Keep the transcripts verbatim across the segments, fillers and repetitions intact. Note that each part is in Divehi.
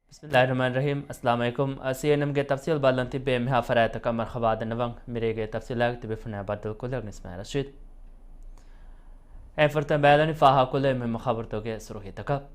ބިސްމިއްލާހިއްރަޙްމާނިއްރަޙީމް. އައްސަލާމު ޢަލައިކުމް. ސީއެންއެމްގެ ތަފްސީލް ބައްލަން ތިއްބެވި މިހާ ފަރާތްތަކަށް މަރުޙަބާ ދަންނަވަން. މިރޭގެ ތަފްސީލާއި ތިބޭފުޅުންނާ ބައްދަލުކޮށްލައިގެން އިސްމާޢީލް ރަޝީދު. އެންމެ ފުރަތަމަ ބައިލަނީ ފާހަގަކޮށްލެވޭ މުހިއްމު ޚަބަރުތަކުގެ ސުރުޚީތަކަށް.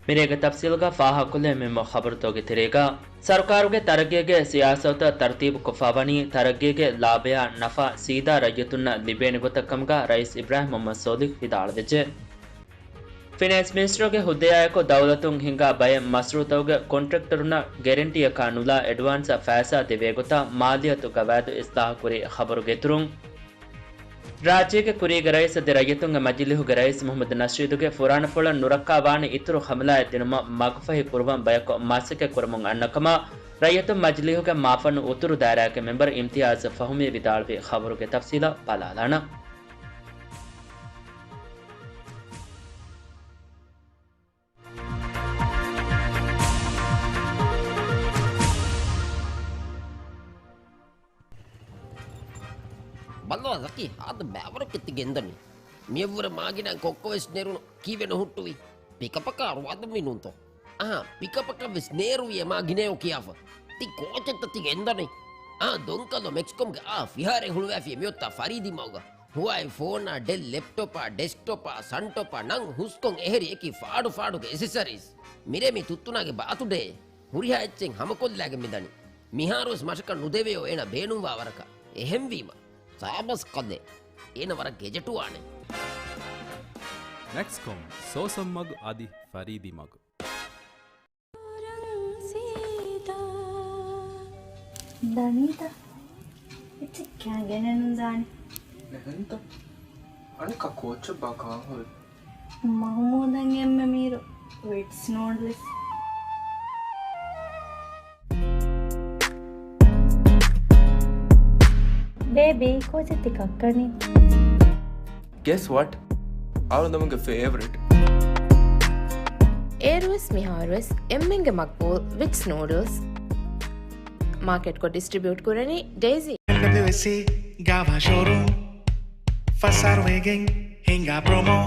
މިރޭގެ ތަފްސީލްގަ ފާހަގަކޮށްލެވޭ މުހިއްމު ޚަބަރުތަކުގެ ތެރޭގަ، ސަރުކާރުގެ ތަރައްގީގެ ސިޔާސަތުތައް ތަރުތީބު ކޮށްފަވަނީ، ތަރައްގީގެ ލާބަޔާ ނަފާ ސީދާ ރައްޔިތުންނަށް ލިބޭނެ ގޮތަށް ކަމުގަ ރައީސް އިބްރާހިމް މުޙައްމަދު ސޯލިހް ވިދާޅުވެއްޖެ. ފިނޭންސް މިނިސްޓަރުގެ ހުއްދަޔާއެކު ދައުލަތުން ހިންގާ ބައެއް މަޝްރޫޢުތަކުގެ ކޮންޓްރެކްޓަރުންނަށް ގެރެންޓީއަކާ ނުލާ އެޑްވާންސްއަށް ފައިސާ ދެވޭ ގޮތަށް މާލިއްޔަތު ގަވާއިދު އިސްލާހުކުރި ޚަބަރުގެ އިތުރުން، ރާއްޖޭގެ ކުރީގެ ރައީސް އަދި ރައްޔިތުންގެ މަޖިލީހުގެ ރައީސް މުޙައްމަދު ނަޝީދުގެ ފުރާނަފުޅަށް ނުރައްކާވާނެ އިތުރު ހަމަލާއެއް ދިނުމަށް މަގުފަހި ކުރުވަން ބަޔަކު މަސައްކަތް ކުރަމުން އަންނަ ކަމަށް ރައްޔިތުން މަޖިލީހުގެ މާފަންނު އުތުރު ދާއިރާގެ މެމްބަރު އިމްތިޔާޒް ފަހުމީ ވިދާޅުވި ޚަބަރުގެ ތަފްސީލަށް ބަލާލާނަން. ބައްލަވާ ޒަކީ، ހާދަ ބައިވަރު ކެތި ގެންދަނީ. މިއަށްވުރެ މާގިނަ ކޮއްކޮވެސް ނެރުނު ކީއްވެ ނުހުއްޓުވީ؟ ޕިކަޕަކާ ރުވާދަމި ނޫންތޯ؟ އަހާ، ޕިކަޕަކަށް ވެސް ނޭރުވިޔޭ މާ ގިނައޯ ކިޔާފަ. ތި ކޯޗެއްތަ ތި ގެންދަނީ؟ އާ، ދޮންކަލޯ މެކްސްކޮމްގެ އާ ފިހާރައެއް ހުޅުވާފިޔޭ މިއޮތާ ފަރީދީ މަގުގަ. ހުވާއި ފޯނާ، ޑެލް ލެޕްޓޮޕާ، ޑެސްކްޓޮޕާ، ސަންޓޮޕާ، ނަން ހުސްކޮން އެހެރި އެކި ފާޑު ފާޑުގެ އެސެސަރީސް. މިރޭ މި ތުއްތުނާގެ ބާތުޑޭ. ހުރިހާ އެއްޗެއް ހަމަކޮށްލާގެން މިދަނީ. މިހާރުވެސް މަށަކަށް ނުދެވެޔޯ އޭނަ ބޭނުންވާ ވަރަކަށް. އެހެންވީމަ، ސާބަސް ކަލޭ. އޭނަ ވަރަށް ގެޖެޓުވާނެ. މެކްސްކޮމް، ސޯސަން މަގު އަދި ފަރީދީ މަގު. ދަނީތަ؟ އެއްޗެއް ކާ ގެނެއް ނުދާނެ. އެހެންތަ؟ އަނެއްކާ ކޯޗެއް ބާ ކާން ހުރި؟ މަހުމޫދަށް އެންމެ މީރު ވިޓްސް ނޫޑްލްސް. ބޭބީ، ކޯޗެއް ތި ކައްކަނީ؟ Guess what? އަޅުގަނޑުމެންގެ ފޭވަރިޓް. އޭރުވެސް މިހާރުވެސް އެންމެންގެ މަގްބޫލް ވިޓްސް ނޫޑްލްސް. މާކެޓްކޮށް ޑިސްޓްރިބިއުޓް ކުރަނީ ޑެއިސީ. އެމްޑަބްލިއުއެސްސީ ގާވާ ޝޯރޫމް. ފަސް އަހަރު ވެގެން ހިނގާ ޕްރޮމޯ.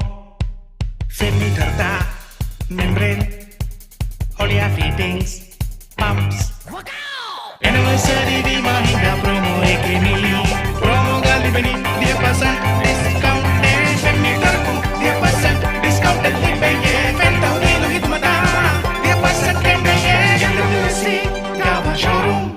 ފެން މީޓަރުތައް، މެމްބްރޭން، ހޮޅިއާ ފިޓިންގްސް، ޕަމްޕްސް. އެނިވަރސަރީ ވީމާ ހިނގާ ޕްރޮމޯއެކޭ މީ. ޕްރޮމޯގަ ލިބެނީ ވިހި ޕަސެންޓް ޑިސްކައުންޓެއް. ފެން މީޓަރަކުން ވިހި ޕަސެންޓް ޑިސްކައުންޓެއް ލިބެޔޭ. ފެން ތަހުލީލު ހިދުމަތަށް ވިހި ޕަސެންޓް ކެނޑެޔޭ. އެމްޑަބްލިއުއެސްސީ ގާވާ ޝޯރޫމް.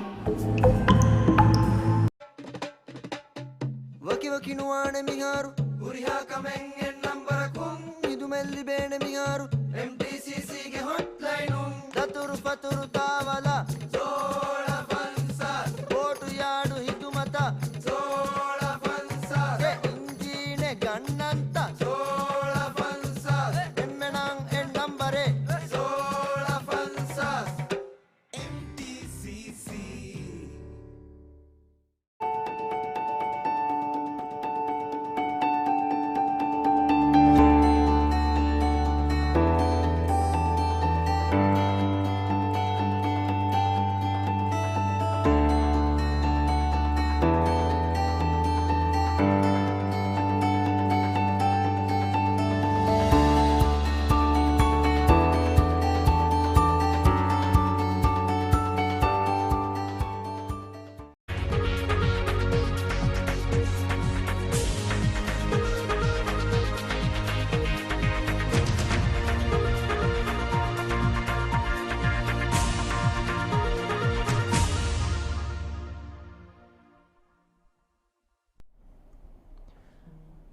ވަކިވަކި ނުވާނެ މިހާރު. ހުރިހާ ކަމެއް އެއް ނަންބަރަކުން. ހިދުމަތް ލިބޭނެ މިހާރު. އެމްޓީސީސީގެ ހޮޓްލައިނުން. ދަތުރު ފަތުރު ތާވަލާ. ސޯޅަ ފަންސާސް. ބޯޓު ޔާޑު ހިދުމަތަށް. ސޯޅަ ފަންސާސް. އެ އިންޖީނެއް ގަންނަންތަ؟ ސޯޅަ ފަންސާސް. އެންމެނަށް އެއް ނަންބަރެއް. ސޯޅަ ފަންސާސް. އެމްޓީސީސީ.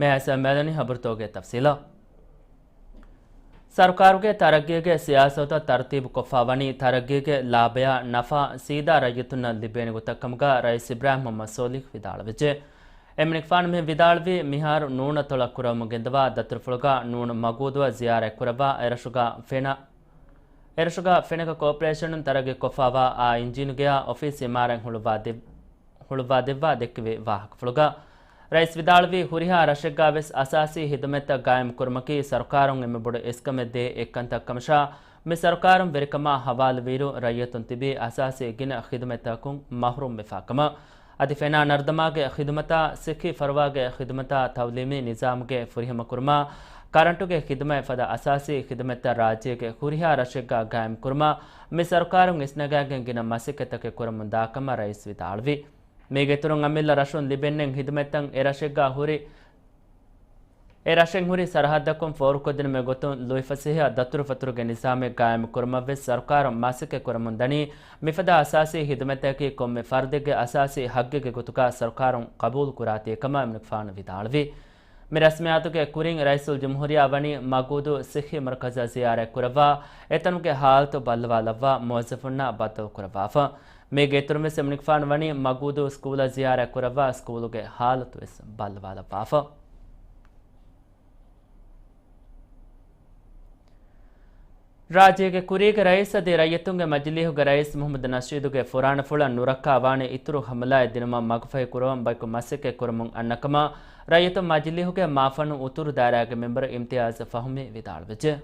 މިއަސް މެދަނީ ހަބަރުތަކުގެ ތަފްސީލަށް. ސަރުކާރުގެ ތަރައްގީގެ ސިޔާސަތުތައް ތަރުތީބު ކޮށްފަ ވަނީ ތަރައްގީގެ ލާބަޔާ ނަފާ ސީދާ ރައްޔިތުންނަށް ލިބޭނެ ގޮތަށް ކަމުގަ ރައީސް އިބްރާހިމް މުޙައްމަދު ސޯލިހް ވިދާޅުވެއްޖެ. އެމަނިކުފާނު މި ވިދާޅުވީ މިހާރު ނޫނަތޮޅަށް ކުރަމުން ގެންދަވާ ދަތުރުފުޅުގަ ނޫނު މަގޫދުއަށް ޒިޔާރަތް ކުރައްވާ އެރަށުގަ ފެނަ، އެރަށުގަ ފެނަކަ ކޯޕަރޭޝަނުން ތަރައްގީ ކޮށްފަވާ އާ އިންޖީނުގެ އޮފީސް އިމާރާތް ހުޅުވާ ދެއް، ހުޅުވާ ދެއްވާ ދެއްކެވި ވާހަކަފުޅުގަ ރައީސް ވިދާޅުވީ، ހުރިހާ ރަށެއްގަ ވެސް އަސާސީ ހިދުމަތްތައް ގާއިމް ކުރުމަކީ ސަރުކާރުން އެންމެ ބޮޑު އެސްކަމެއް ދޭ އެއްކަންތައް ކަމަށާ، މި ސަރުކާރުން ވެރިކަމާ ހަވާލުވިއިރު، ރައްޔިތުން ތިބީ އަސާސީ ގިނަ ޚިދުމަތްތަކުން މަހްރޫމްވެފާ ކަމަށް، އަދި ފެނާ ނަރުދަމާގެ ޚިދުމަތާ، ސިއްހީ ފަރުވާގެ ޚިދުމަތާ، ތައުލީމީ ނިޒާމުގެ ފުރިހަމަކުރުމާ، ކަރަންޓުގެ ޚިދުމަތް ފަދަ އަސާސީ ޚިދުމަތްތައް ރާއްޖޭގެ ހުރިހާ ރަށެއްގަ ގާއިމްކުރުމަށް މި ސަރުކާރުން އިސްނަގާގެން ގިނަ މަސައްކަތްތަކެއް ކުރަމުންދާ ކަމަށް ރައީސް ވިދާޅުވި. މީގެ އިތުރުން އަމިއްލަ ރަށުން ލިބެންނެން ޚިދުމަތްތައް އެ ރަށެއްގަ ހުރި، އެ ރަށެއް ހުރި ސަރަހައްދަކުން ފޯރުކޮށްދިނުމުގެ ގޮތުން ލުއިފަސޭހަ ދަތުރުފަތުރުގެ ނިޒާމެއް ގާއިމު ކުރުމަށްވެސް ސަރުކާރުން މަސައްކަތް ކުރަމުން ދަނީ. މިފަދަ އަސާސީ ޚިދުމަތްތަކީ ކޮންމެ ފަރުދެއްގެ އަސާސީ ހައްގެއްގެ ގޮތުގަ ސަރުކާރުން ޤަބޫލު ކުރާތީ ކަމަށް އެމަނިކުފާނު ވިދާޅުވި. މި ރަސްމިއްޔާތުގެ ކުރިން ރައީސުލްޖުމްހޫރިއްޔާ ވަނީ މަގޫދޫ ސިއްހީ މަރުކަޒަށް ޒިޔާރަތް ކުރައްވާ، އެތަނުގެ ހާލަތު ބައްލަވާލައްވާ، މުވައްޒަފުންނާ ބައްދަލު ކުރައްވާފަ. މީގެ އިތުރުންވެސް އެމަނިކުފާނު ވަނީ މަގޫދޫ ސްކޫލަށް ޒިޔާރަތް ކުރައްވާ، ސްކޫލުގެ ހާލަތުވެސް ބައްލަވާލައްވާފަ. ރާއްޖޭގެ ކުރީގެ ރައީސް އަދި ރައްޔިތުންގެ މަޖިލީހުގެ ރައީސް މުހައްމަދު ނަޝީދުގެ ފުރާނަފުޅަށް ނުރައްކާވާނެ އިތުރު ހަމަލާއެއް ދިނުމަށް މަގުފަހި ކުރުވަން ބަޔަކު މަސައްކަތް ކުރަމުން އަންނަކަމަށް ރައްޔިތުން މަޖިލީހުގެ މާފަންނު އުތުރު ދާއިރާގެ މެމްބަރު އިމްތިޔާޒް ފަހުމީ ވިދާޅުވެއްޖެ.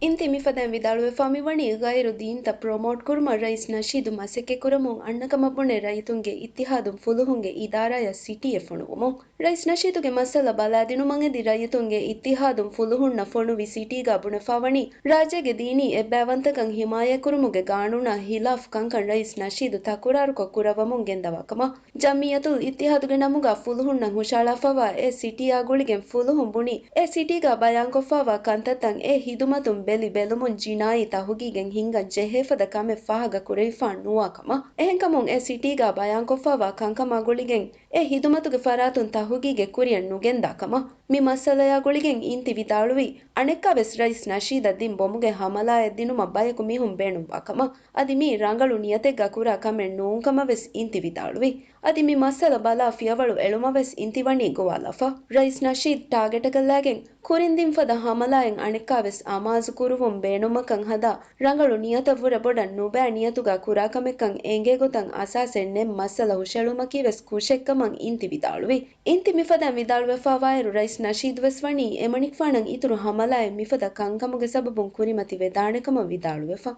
އިންތި މިފަދައިން ވިދާޅުވެފާ މިވަނީ ޣައިރު ދީންތައް ޕްރޮމޯޓް ކުރުމަށް ރައީސް ނަޝީދު މަސައްކަތް ކުރަމުން އަންނަކަމަށް ބުނެ ރައްޔިތުންގެ އިއްތިހާދުން ފުލުހުންގެ އިދާރާޔަށް ސިޓީއެއް ފޮނުވުމުން. ރައީސް ނަޝީދުގެ މައްސަލަ ބަލާދިނުމަށް އެދި ރައްޔިތުންގެ އިއްތިހާދުން ފުލުހުންނަށް ފޮނުވި ސިޓީގަ ބުނެފާވަނީ ރާއްޖޭގެ ދީނީ އެއްބައިވަންތަކަން ހިމާޔަތްކުރުމުގެ ގާނޫނާ ހިލާފް ކަންކަން ރައީސް ނަޝީދު ތަކުރާރުކޮށް ކުރައްވަމުން ގެންދަވާ ކަމަށް. ޖަމްއިއްޔަތުލް އިއްތިހާދުގެ ނަމުގަ ފުލުހުންނަށް ހުށައަޅާފައިވާ އެ ސިޓީއާ ގުޅިގެން ފުލުހުން ބުނީ، އެ ސިޓީގަ ބަޔާންކޮށްފައިވާ ކަންތައްތައް އެ ހިދުމަތުން ބެލި ބެލުމުން ޖިނާއީ ތަހުގީގެއް ހިންގަން ޖެހޭފަދަ ކަމެއް ފާހަގަ ކުރެވިފާ ނުވާ ކަމަށް. އެހެންކަމުން އެ ސިޓީގަ ބަޔާންކޮށްފައިވާ ކަންކަމާ ގުޅިގެން އެ ހިދުމަތުގެ ފަރާތުން ތަހުގީގެއް ކުރިއަށް ނުގެންދާ ކަމަށް. މި މައްސަލަޔާ ގުޅިގެން އިންތި ވިދާޅުވީ، އަނެއްކާވެސް ރައީސް ނަޝީދަށް ދިން ބޮމުގެ ހަމަލާއެއް ދިނުމަށް ބަޔަކު މީހުން ބޭނުންވާ ކަމަށް. އަދި މީ ރަނގަޅު ނިޔަތެއްގަ ކުރާ ކަމެއް ނޫން ކަމަށް ވެސް އިންތި ވިދާޅުވި. އަދި މި މައްސަލަ ބަލާ ފިޔަވަޅު އެޅުމަށް ވެސް އިންތި ވަނީ ގޮވާލާފަ. ރައީސް ނަޝީދު ޓާގެޓަކަށްލާގެން ކުރިން ދިން ފަދަ ހަމަލާއެއް އަނެއްކާވެސް އަމާޒު ކުރުވުން ބޭނުމަކަށް ހަދާ، ރަނގަޅު ނިޔަތަށްވުރެ ބޮޑަށް ނުބައި ނިޔަތުގަ ކުރާ ކަމެއްކަން އެނގޭ ގޮތަށް އަސާސެއް ނެތް މައްސަލަ ހުށައެޅުމަކީ ވެސް ކުށެއްކަމަށް އިންތި ވިދާޅުވި. އިންތި މިފަދައިން ވިދާޅުވެފައިވާއިރު، ރައީސް ނަޝީދު ވެސް ވަނީ އެމަނިކުފާނަށް އިތުރު ހަމަލާއެއް މިފަދަ ކަންކަމުގެ ސަބަބުން ކުރިމަތި ވެދާނެ ކަމަށް ވިދާޅުވެފަ.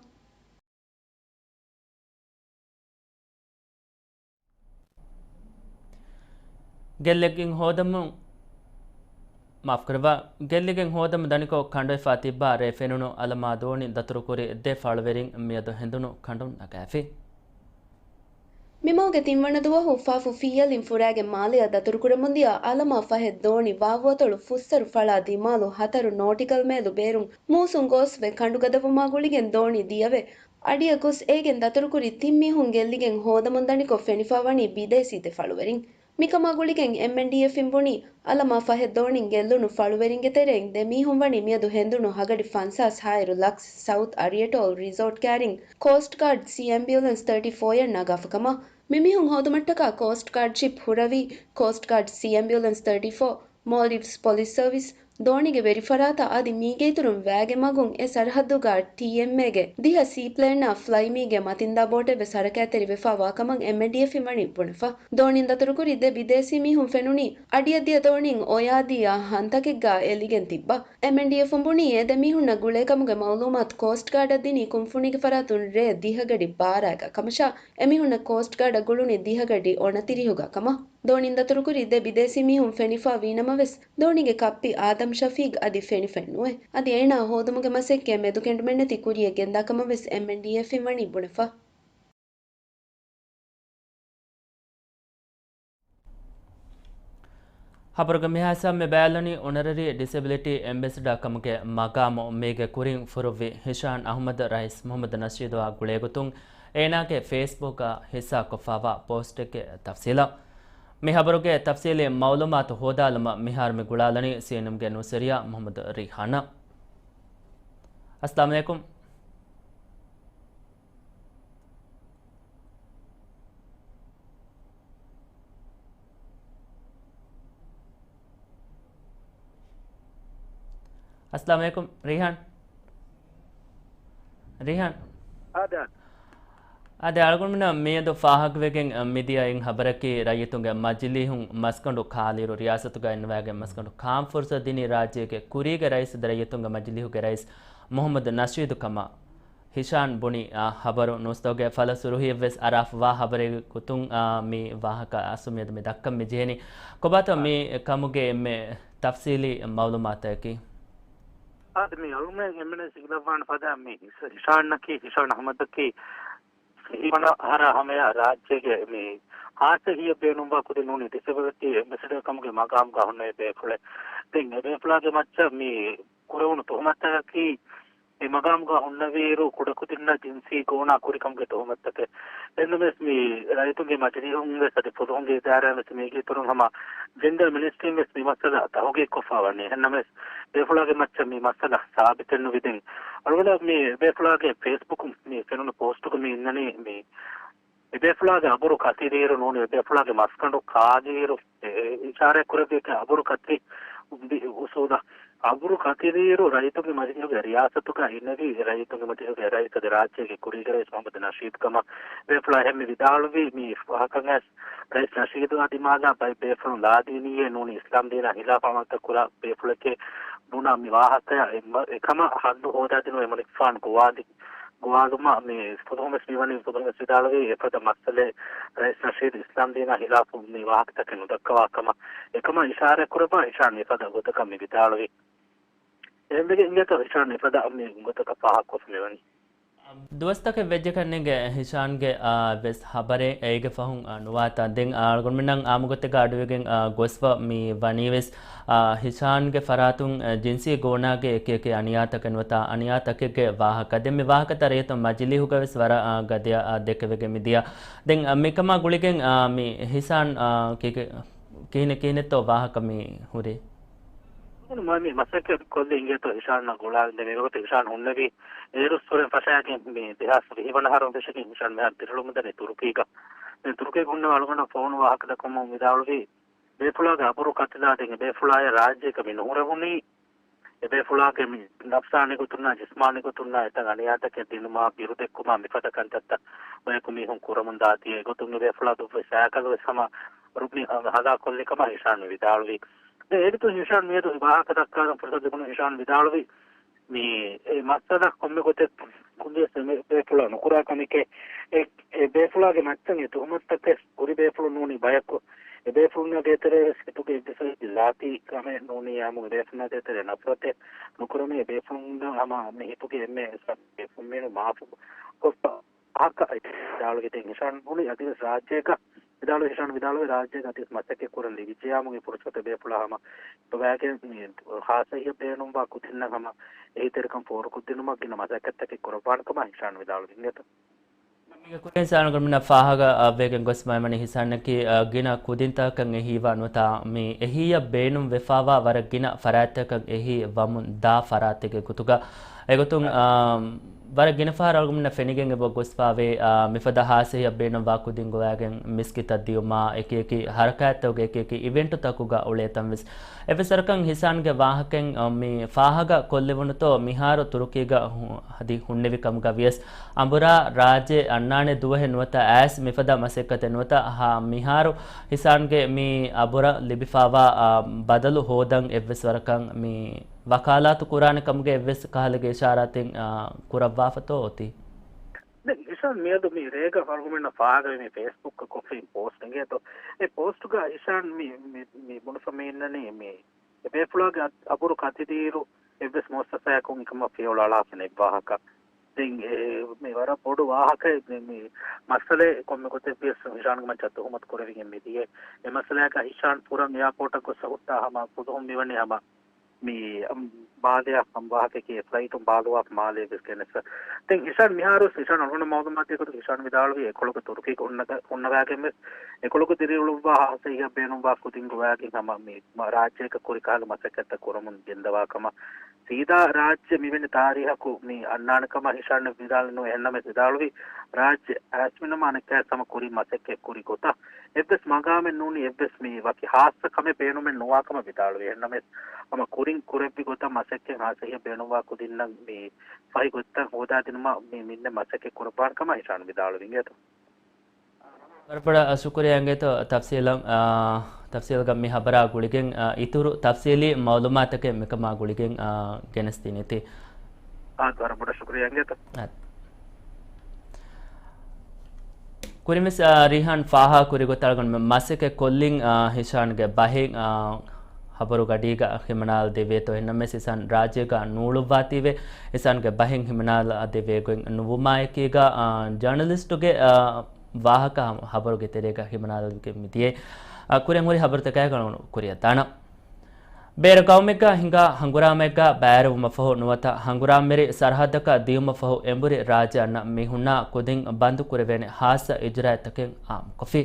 ގެއްލިގެން ހޯދަމުން، މާފުކުރައްވާ، ގެއްލިގެން ހޯދަމުން ދަނިކޮށް ކަނޑުވެފާ ތިއްބާ ރޭ ފެނުނު އަލަމާ ދޯނި ދަތުރުކުރި ދެ ފަޅުވެރިން މިއަދު ހެނދުނު ކަނޑުން ނަގާފި. މިމަހުގެ ތިންވަނަ ދުވަހު ފާފު ފިއްޔަލިން ފުރާގެ މާލެއަށް ދަތުރުކުރަމުންދިޔަ އަލަމާ ފަހެއް ދޯނި ވާވުއަތޮޅު ފުއްސަރު ފަޅާ ދިމާލު ހަތަރު ނޯޓިކަލް މައިލު ބޭރުން މޫސުން ގޯސްވެ ކަނޑުގަދަވުމާ ގުޅިގެން ދޯނި ދިޔަވެ، އަޑިއަށް ގޮސް އޭގެން ދަތުރުކުރި ތިން މީހުން ގެއްލިގެން ހޯދަމުން ދަނިކޮށް ފެނިފާވަނީ ބިދޭސީ ދެ ފަޅުވެރިން. މިކަމާ ގުޅިގެން އެމްއެންޑީއެފް އިން ބުނީ، އަލަމާ ފަހެއް ދޯނިން ގެއްލުނު ފަޅުވެރިންގެ ތެރެއިން ދެ މީހުން ވަނީ މިއަދު ހެނދުނު ހަގަޑި ފަންސާސް ހާއިރު ލަކްސް ސައުތް އަރިއަޓޯލް ރިސޯޓް ކައިރިން ކޯސްޓް ގާޑް ސީ އެމްބިއުލެންސް ތާޓީ ފޯއަށް ނަގާފަ ކަމަށް. މިމީހުން ހޯދުމަށްޓަކާ ކޯސްޓް ގާޑް ޝިޕް ހުރަވީ ކޯސްޓް ގާޑް ސީ އެމްބިއުލެންސް ތާޓީ ފޯ، މޯލްޑިވްސް ޕޮލިސް ސަރވިސް، ދޯނިގެ ވެރިފަރާތާ އަދި މީގެ އިތުރުން ވައިގެ މަގުން އެ ސަރަހައްދުގަ ޓީއެމްއޭގެ ދިހަ ސީޕްލޭނާ ފްލައިމީގެ މަތިންދާ ބޯޓެއް ވެސް ހަރަކާތްތެރިވެފައިވާ ކަމަށް އެމްއެންޑީއެފް އިން ވަނީ ބުނެފަ. ދޯނިން ދަތުރުކުރި ދެ ބިދޭސީ މީހުން ފެނުނީ އަޑިއަށް ދިޔަ ދޯނިން އޮޔާދިޔަ ހަންތަކެއްގަ އެލިގެން ތިއްބަ. އެމްއެންޑީއެފް އިން ބުނީ އެ ދެ މީހުންނަށް ގުޅޭ ކަމުގެ މައުލޫމާތު ކޯސްޓް ގާޑަށް ދިނީ ކުންފުނީގެ ފަރާތުން ރޭ ދިހަ ގަޑި ބާރައިގަ ކަމަށާ، އެމީހުންނަށް ކޯސްޓް ގާޑަށް ގުޅުނީ ދިހަ ގަޑި އޮނަތިރީހުގަ ކަމަށް. ދޯނިން ދަތުރުކުރި ދެ ބިދޭސީ މީހުން ފެނިފަ ވީނަމަވެސް، ދޯނިގެ ކައްޕި އާދަމް ޝަފީގް އަދި ފެނިފައެއް ނުވޭ. އަދި އޭނާ ހޯދުމުގެ މަސައްކަތް މެދުކެނޑުމެއްނެތި ކުރިއެއް ގެންދާ ކަމަށް ވެސް އެމްއެންޑީއެފް އިން ވަނީ ބުނެފަ. ހަބަރުގެ މިހާ ހިސާބު މި ބައިލަނީ އޮނަރަރީ ޑިސެބިލިޓީ އެމްބެސެޑާ ކަމުގެ މަގާމު މީގެ ކުރިން ފުރުއްވި ހިޝާން އަހުމަދު ރައީސް މުހައްމަދު ނަޝީދުއާ ގުޅޭގޮތުން އޭނާގެ ފޭސްބުކްގަ ހިއްސާކޮށްފައިވާ ޕޯސްޓެއްގެ ތަފްސީލަށް. މި ހަބަރުގެ ތަފްސީލީ މައުލޫމާތު ހޯދާލުމަށް މިހާރު މި ގުޅާލަނީ ސީއެންއެމްގެ ނޫސްވެރިޔާ މުހައްމަދު ރީހާން. އައްސަލާމު ޢަލައިކުމް. އައްސަލާމު ޢަލައިކުމް، ރީހާން. ރީހާން. އާދެ. އާދެ، އަޅުގަނޑުމެންނަށް މިއަދު ފާހަގަވެގެން މިދިޔަ އިން ހަބަރަކީ، ރައްޔިތުންގެ މަޖިލީހުން މަސްގަނޑު ކާލިއިރު ރިޔާސަތުގައި އިންނަވައިގެން މަސްގަނޑު ކާންފުރުސަތު ދިނީ ރާއްޖޭގެ ކުރީގެ ރައީސް ރައްޔިތުންގެ މަޖިލީހުގެ ރައީސް މުހައްމަދު ނަޝީދު ކަމަށް ހިޝާން ބުނި، އާ، ހަބަރު ނޫސްތަކުގެ ފަލަ ސުރުހީއެއްވެސް އަރާފަވާ ހަބަރެއް ގޮތުން، އާ، މި ވާހަކަ އަސްލު މިއަދު މި ދައްކަން މި ޖެހެނީ. ކޮބާތޯ މި ކަމުގެ އެންމެ ތަފްސީލީ މައުލޫމާތަކީ؟ އާދެ، މި އަޅުމެން އެންމެން ސިގިލައްވާން ފަދަ މި ހިޝާންއަކީ، ހިޝާން އަހްމަދަކީ ފިހިވަނަ އަހަރާ ހަމަޔަށް ރާއްޖޭގެ މި ހާއްސަ ހިތް ބޭނުންވާ ކުދިން ނޫނީ ޑިސެބިލިޓީ އެމްބެސެޑަރ ކަމުގެ މަގާމުގަ ހުންނެވި ބޭފުޅެއް. ދެން އެ ބޭފުޅާގެ މައްޗަށް މި ކުރެވުނު ތުހުމަތްތަކަކީ، އެ މަގާމުގަ ހުންނެވިއިރު ކުޑަކުދިންނަށް ޖިންސީ ގޯނާ ކުރިކަމުގެ ތުހުމަތްތަކެއް. އެހެންނަމަވެސް މި ރައްޔިތުންގެ މަޖިލީހުން ވެސް އަދި ފުލުހުންގެ އިދާރާއިން ވެސް މީގެއިތުރުން ހަމަ ޖެންޑަރ މިނިސްޓްރީން ވެސް މި މައްސަލަ ތަހުގީގުކޮށްފަ ވަނީ. އެހެންނަމަވެސް ބޭފުޅާގެ މައްޗަށް މި މައްސަލަ ސާބިތެއްނުވި. ދެން އަޅުގަނޑަށް މި ބޭފުޅާގެ ފޭސްބުކު މި ފެނުނު ޕޯސްޓުގަ މި އިންނަނީ މި އެބޭފުޅާގެ އަބުރު ކަތިލިއިރު ނޫނީ، އެބޭފުޅާގެ މަސްގަނޑު ކާލިއިރު، އެ، އިޝާރާތް ކުރެއްވިއެކޭ އަބުރު ކަތި އު-، އުސޫލަށް. އަބުރު ކަތިލިއިރު ރައްޔިތުންގެ މަޖިލީހުގެ ރިޔާސަތުގަ އިންނެވި، ރައްޔިތުންގެ މަޖިލީހުގެ ރައީސް އަދި ރާއްޖޭގެ ކުރީގެ ރައީސް މުހައްމަދު ނަޝީދު ކަމަށް ބޭފުޅާ އެހެންމެ ވިދާޅުވި. މި ވާހަކަ ވެސް ރައީސް ނަޝީދުއާ ދިމާލާ ބައެއް ބޭފުޅުން ލާދީނީއޭ ނޫނީ އިސްލާމް ދީނާ ހިލާފަށް އަމަލުތައް ކުރާ ބޭފުޅެކޭ ބުނާ މި ވާހަކަޔަށް އެ-، އެކަމަށް ހައްލު ހޯދާދިނުން އެމަނިކުފާނު ގޮވާލި ގޮވާލުމަށް މި ފުލުހުން ވެސް މިވަނީ، ފުލުހުން ވެސް ވިދާޅުވީ އެފަދަ މައްސަލައެއް ރައީސް ނަޝީދު އިސްލާމް ދީނާ ހިލާފު މި ވާހަކަތަކެއް ނުދައްކަވާ ކަމަށް. އެކަމަށް އިޝާރާތް ކުރައްވާ އިޝާން މިފަދަ ގޮތަކަށް މި ވިދާޅުވީ. އެހެންވެގެން އިނގޭތޯ އިޝާން މިފަދަ މި ގޮތަކަށް ފާހަގަކޮށްފަ މިވަނީ. ދުވަސްތަކެއް ވެއްޖެކަން އެނގޭ ހިޝާންގެ، އާ، ވެސް ހަބަރެއް އޭގެ ފަހުން، އާ، ނުވާތާ. ދެން، އާ، އަޅުގަނޑުމެންނަށް އާއްމުގޮތެއްގަ އަޑުއިވިގެން، އާ، ގޮސްފަ މި ވަނީވެސް، އާ، ހިޝާންގެ ފަރާތުން، އާ، ޖިންސީ ގޯނާގެ އެކި އެކި އަނިޔާތަކެއް ނުވަތަ އަނިޔާތަކެއްގެ ވާހަކަ. ދެން މި ވާހަކަތައް ރައްޔިތުން މަޖިލީހުގަ ވެސް ވަރަށް، އާ، ގަދަޔަށް، އާ، ދެކެވިގެން މިދިޔަ. ދެން، އާ، މިކަމާ ގުޅިގެން، އާ، މި ހިޝާން، އާ، ކި-، ކި-، ކިހިނެއް ކިހިނެއްތޯ ވާހަކަ މި ހުރީ؟ މި މަސައްކަތް ކޮށްލި އިނގޭތޯ ހިޝާންއަށް ގުޅާލަން. ދެން މިވަގުތު ހިޝާން ހުންނެވީ އޭރުއްސުރެން ފަށާގެން މި ދެހާސް ވިހި ވަނަ އަހަރުން ފެށިގެން ހިޝާން މިހާރު ދިރިއުޅުމުންދަނީ ތުރުކީގަ. ދެން ތުރުކީގަ ހުންނެވި އަޅުގަނޑަށް ފޯނު ވާހަކަ ދައްކަމުން ވިދާޅުވީ، ބޭފުޅާގެ އަބުރު ކަތިލާ ދެން އެބޭފުޅާޔަށް ރާއްޖޭގަ މި ނުހުރެވުނީ، އެބޭފުޅާގެ މި ނަފްސާނީ ގޮތުންނާ ޖިސްމާނީ ގޮތުންނާ އެތައް އަނިޔާތަކެއް ދިނުމާ، ބިރުދެއްކުމާ، މިފަދަ ކަންތައްތައް ބަޔަކު މީހުން ކުރަމުން ދާތީ، އެގޮތުން އެބޭފުޅާ ދުއްވި ސައިކަލް ވެސް ހަމަ ރުމި ހަލާކޮށްލި ކަމަށް ހިޝާން ވިދާޅުވި. ދެން އޭގެތު ހިޝާން މިއަދު ވާހަކަ ދައްކާލަން ފުރުސަތު ލިބުނު ހިޝާން ވިދާޅުވި، މި އެ މައްސަލަ ކޮންމެ ގޮތެއް ކުދިޔަސް އެ ބޭފުޅާ ނުކުރާ ކަމެކޭ، އެ، އެ ބޭފުޅާގެ މައްޗަށް އެ ތުހުމަތުތަކެއް ކުރި ބޭފުޅުން ނޫނީ ބަޔަކު. އެ ބޭފުޅުންނާ ދޭތެރޭ ވެސް ހިތުގެ އެއްވެސް ލާތީ ކަމެއް ނޫނީ އާއްމުގެ ބޭފުޅުންނާ ދޭތެރޭ ނަފްރަތެއް ނުކުރަނީ. އެ ބޭފުޅުންނަށް ހަމަ މި ހިތުގެ އެންމެ ބޭފުޅުން މީނު މާފު ކޮށްފަ ހައްކަށް ވިދާޅުވި. ދެން ހިޝާން ބުނި އަދިވެސް ރާއްޖޭގަ ވިދާޅުވި، ހިޝާން ވިދާޅުވި ރާއްޖޭގަ އަދިވެސް މަސައްކަތް ކުރަން ލިބިއްޖެޔާމުގެ ފުރުސަތު ބޭފުޅާ ހަމަ ބައިގެ މި ހާއްސަ ހިތް ބޭނުންވާ ކުދިންނަށް ހަމަ އެހީތެރިކަން ފޯރުކޮށްދިނުމަށް ގިނަ މަސައްކަތްތަކެއް ކުރައްވާނެ ކަމަށް ހިޝާން ވިދާޅުވި. އިނގޭތޯ؟ މީގެ ކުރިން ހިޝާން ގުޅުމުންނަށް ފާހަގަ ވެގެން ގޮސް މައިމަނި ހިސާނަކީ، އަ، ގިނަ ކުދިންތަކަކަށް އެހީވާ ނުވަތަ މި އެހީއަށް ބޭނުން ވެފާވާ ވަރަށް ގިނަ ފަރާތްތަކަށް އެހީ ވަމުން ދާ ފަރާތެއްގެ ގޮތުގަ. އެގޮތުން، އަ، ވަރަށް ގިނަ ފަހަރަށް އަޅުގަނޑުމެންނަށް ފެނިގެން އެބަ ގޮސްފާވޭ، އަ، މިފަދަ ހާއްސަ އެހީއަށް ބޭނުންވާ ކުދިން ގޮވާގެން މިސްކިތަށް ދިޔުމާ، އެކި އެކި ހަރަކާތްތަކުގެ އެކި އެކި އިވެންޓުތަކުގަ އުޅޭތަން ވެސް. އެއްވެސް ވަރަކަށް ހިސާންގެ ވާހަކައިން، އަ، މި ފާހަގަ ކޮށްލެވުނުތޯ މިހާރު ތުރުކީގަ ހު-، އަދި ހުންނެވި ކަމުގަ ވިޔަސް، އަނބުރާ ރާއްޖެ އަންނާނެ ދުވަހެއް ނުވަތަ އައިސް މިފަދަ މަސައްކަތެއް ނުވަތަ ހާ މިހާރު ހިސާންގެ މި އަބުރަށް ލިބިފާވާ، އާ، ބަދަލު ހޯދަން އެއްވެސް ވަރަކަށް މި ވަކާލާތު ކުރާނެ ކަމުގެ އެއްވެސް ކަހަލަ އިޝާރާތެއް، އާ، ކުރައްވާފަތޯ އޮތީ؟ ދެން ހިސާން މިއަދު މި ރޭގަ އަޅުގަނޑުމެންނަށް ފާހަގަވި މި ފޭސްބުކް ކޮށްފިން ޕޯސްޓް އިނގޭތޯ؟ އެ ޕޯސްޓުގަ ހިސާން މި، މި، މި ބުނުފަ މި އިންނަނީ މި އެ ބޭފުޅާގެ އަ-، އަބުރު ކަތިލިއިރު އެއްވެސް މުއައްސަސާއަކުން އެކަމަށް ފިޔަވަޅު އަޅާފަ ނެތް ވާހަކަ. ދެން އެ، މި ވަރަށް ބޮޑު ވާހަކައެއް. މި، މި މައްސަލައެއް ކޮންމެ ގޮތެއް ވިޔަސް ހިޝާންގެ މައްޗަށް ތުހުމަތު ކުރެވިގެން މިދިޔަ. އެ މައްސަލާގަ ހިޝާން ފުރަން އެއާޕޯޓަށް ގޮސް ހުއްޓާ ހަމަ ފުލުހުން މިވަނީ ހަމަ މި، އަ، ބާލެއާ ހަމަ ވާހަކައެކޭ ފްލައިޓުން ބާލުވާފަ މާލެ ވެސް ގެނެސް. ދެން ހިޝާން މިހާރު ވެސް ހިޝާން އަޅުގަނޑަށް މައުލޫމާތު ގޮތުން ހިޝާން ވިދާޅުވީ އެކޮޅުގަ ތުރުކީގަ ހުންނަ-، ހުންނަވާގެން ވެސް އެކޮޅުގަ ދިރިއުޅުއްވާ ހާއްސަ އެހީއަށް ބޭނުންވާ ކުދިން ގޮވާގެން ހަމަ މި މަ-، ރާއްޖޭގަ ކުރި ކަހަލަ މަސައްކަތްތައް ކުރަމުން ގެންދަވާ ކަމަށް. ސީދާ ރާއްޖެ މިވެނި ތާރީހަކު މި އަންނާނެ ކަމަށް ހިޝާން ވިދާޅުވި ނޫން. އެހެންނަމަވެސް ވިދާޅުވީ، ރާއްޖެ އައިސް މިނަމަ އަނެއްކާ ހަމަ ކުރިން މަސައްކަތް ކުރި ގޮތަށް އެއްވެސް މަގާމެއް ނޫނީ، އެއްވެސް މި ވަކި ހާއްސަ ކަމެއް ބޭނުމެއް ނުވާ ކަމަށް ވިދާޅުވި. އެހެންނަމަވެސް ހަމަ ކުރިން ކުރެއްވި ގޮތަށް މަސައްކަތް ހާއްސަ ބޭނުންވާ ކުދިންނަށް މި ފަހި ގޮތްތައް ހޯދާދިނުމަށް މި މިންނަ މަސައްކަތް ކުރައްވާނެ ކަމަށް ހިޝާން ވިދާޅުވި އިނގޭތޯ. ވަރަށް ބޮޑަށް ޝުކުރިއްޔާ އިނގޭތޯ ތަފްސީލަށް، އާ، ތަފްސީލްގަ މި ހަބަރާ ގުޅިގެން، އާ، އިތުރު ތަފްސީލީ މައުލޫމާތަކެއް މިކަމާ ގުޅިގެން، އާ، ގެނެސްދިނީތީ. އާ، ވަރަށް ބޮޑަށް ޝުކުރިއްޔާ އިނގޭތޯ. އާ. ކުރިންވެސް، އާ، ރީހާން ފާހާ ކުރި ގޮތަށް އަޅުގަނޑު މަސައްކަތް ކޮށްލިން، އާ، ހިޝާންގެ ބަހެއް، އާ، ހަބަރު ގަޑީގަ ހިމަނާލަ ދެވޭތޯ. އެހެންނަމަވެސް ހިސާން ރާއްޖޭގަ ނޫޅުއްވާތީވެ، ހިސާންގެ ބަހެއް ހިމަނާލަ ދެވޭ ގޮތް ނުވުމާއެކީގަ، އާ، ޖާނަލިސްޓުގެ، އާ، ވާހަކަ ހަ-، ހަބަރުގެ ތެރޭގަ ހިމަނާލައިގެން މިދިޔައީ. އާ، ކުރިން ހުރި ހަބަރުތަކާއި ކުރިއަށް ދާނަން. ބޭރު ގައުމެއްގަ ހިނގާ ހަނގުރާމައެއްގަ ބައިވެރިވުމަށް ފަހު ނުވަތަ ހަނގުރާމަވެރި ސަރަހައްދަކަށް ދިޔުމަށް ފަހު އެނބުރި ރާއްޖެ އަންނަ މީހުންނާ ކުދިން ބަންދު ކުރެވޭނެ ހާއްސަ އިޖުރާއަތްތަކެއް އާއްމުކޮށްފި.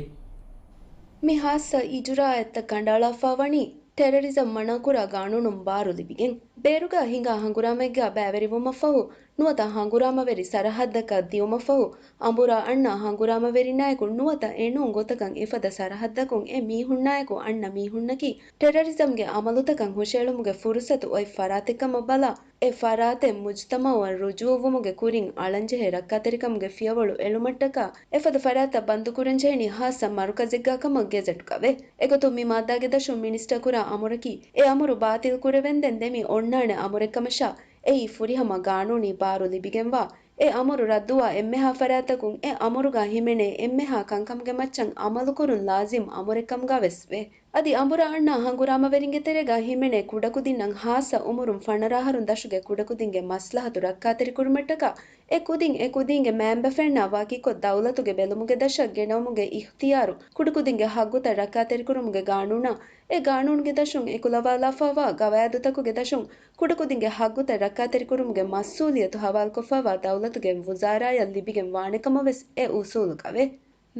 މި ހާއްސަ އިޖުރާއަތްތައް ކަނޑައަޅާފަ ވަނީ ޓެރަރިޒަމް މަނާކުރާ ގާނޫނުން ބާރު ލިބިގެން. ބޭރުގަ ހިނގާ ހަނގުރާމައެއްގަ ބައިވެރިވުމަށް ފަހު ނުވަތަ ހަނގުރާމަވެރި ސަރަހައްދަކަށް ދިޔުމަށް ފަހު އަނބުރާ އަންނަ ހަނގުރާމަވެރިންނާއެކު ނުވަތަ އެނޫން ގޮތަކަށް އެފަދަ ސަރަހައްދަކުން އެ މީހުންނާއެކު އަންނަ މީހުންނަކީ ޓެރަރިޒަމްގެ އަމަލުތަކަށް ހުށައެޅުމުގެ ފުރުސަތު އޮތް ފަރާތެއްކަމަށް ބަލާ، އެ ފަރާތެއް މުޖުތަމައުއަށް ރުޖޫޢުވުމުގެ ކުރިން އަޅަންޖެހޭ ރައްކާތެރިކަމުގެ ފިޔަވަޅު އެޅުމަށްޓަކާ، އެފަދަ ފަރާތްތައް ބަންދުކުރަންޖެހެނީ ހާއްސަ މަރުކަޒެއްގާ ކަމަށް ގެޒެޓްގަވޭ. އެގޮތުން މި މާއްދާގެ ދަށުން މިނިސްޓަރ ކުރާ އަމުރަކީ، އެ އަމުރު ބާތިލް ކުރެވެންދެން ދެމި އޮންނާނެ އަމުރެއްކަމަށާ، އެއީ ފުރިހަމަ ގާނޫނީ ބާރު ލިބިގެންވާ، އެ އަމުރު ރައްދުވާ އެންމެހާ ފަރާތްތަކުން އެ އަމުރުގާ ހިމެނޭ އެންމެހާ ކަންކަމުގެ މައްޗަށް އަމަލުކުރުން ލާޒިމް އަމުރެއްކަމުގާވެސް ވޭ. އަދި އަނބުރާ އަންނަ ހަނގުރާމަވެރިންގެ ތެރޭގަ ހިމެނޭ ކުޑަކުދިންނަށް ހާއްސަ އުމުރުން ފަނަރަ އަހަރުން ދަށުގެ ކުޑަކުދިންގެ މަސްލަހަތު ރައްކާތެރިކުރުމަށްޓަކާ، އެ ކުދިން އެ ކުދީންގެ މައިންބަފައިންނާ ވަކިކޮށް ދައުލަތުގެ ބެލުމުގެ ދަށަށް ގެނައުމުގެ އިޚްތިޔާރު ކުޑަކުދިންގެ ހައްގުތައް ރައްކާތެރިކުރުމުގެ ގާނޫނާ، އެ ގާނޫނުގެ ދަށުން އެކުލަވާލާފައިވާ ގަވާއިދުތަކުގެ ދަށުން ކުޑަކުދިންގެ ހައްގުތައް ރައްކާތެރިކުރުމުގެ މަސްއޫލިއްޔަތު ހަވާލުކޮށްފައިވާ ދައުލަތުގެ ވުޒާރާޔަށް ލިބިގެން ވާނެކަމަށް ވެސް އެ އުސޫލުގަވޭ.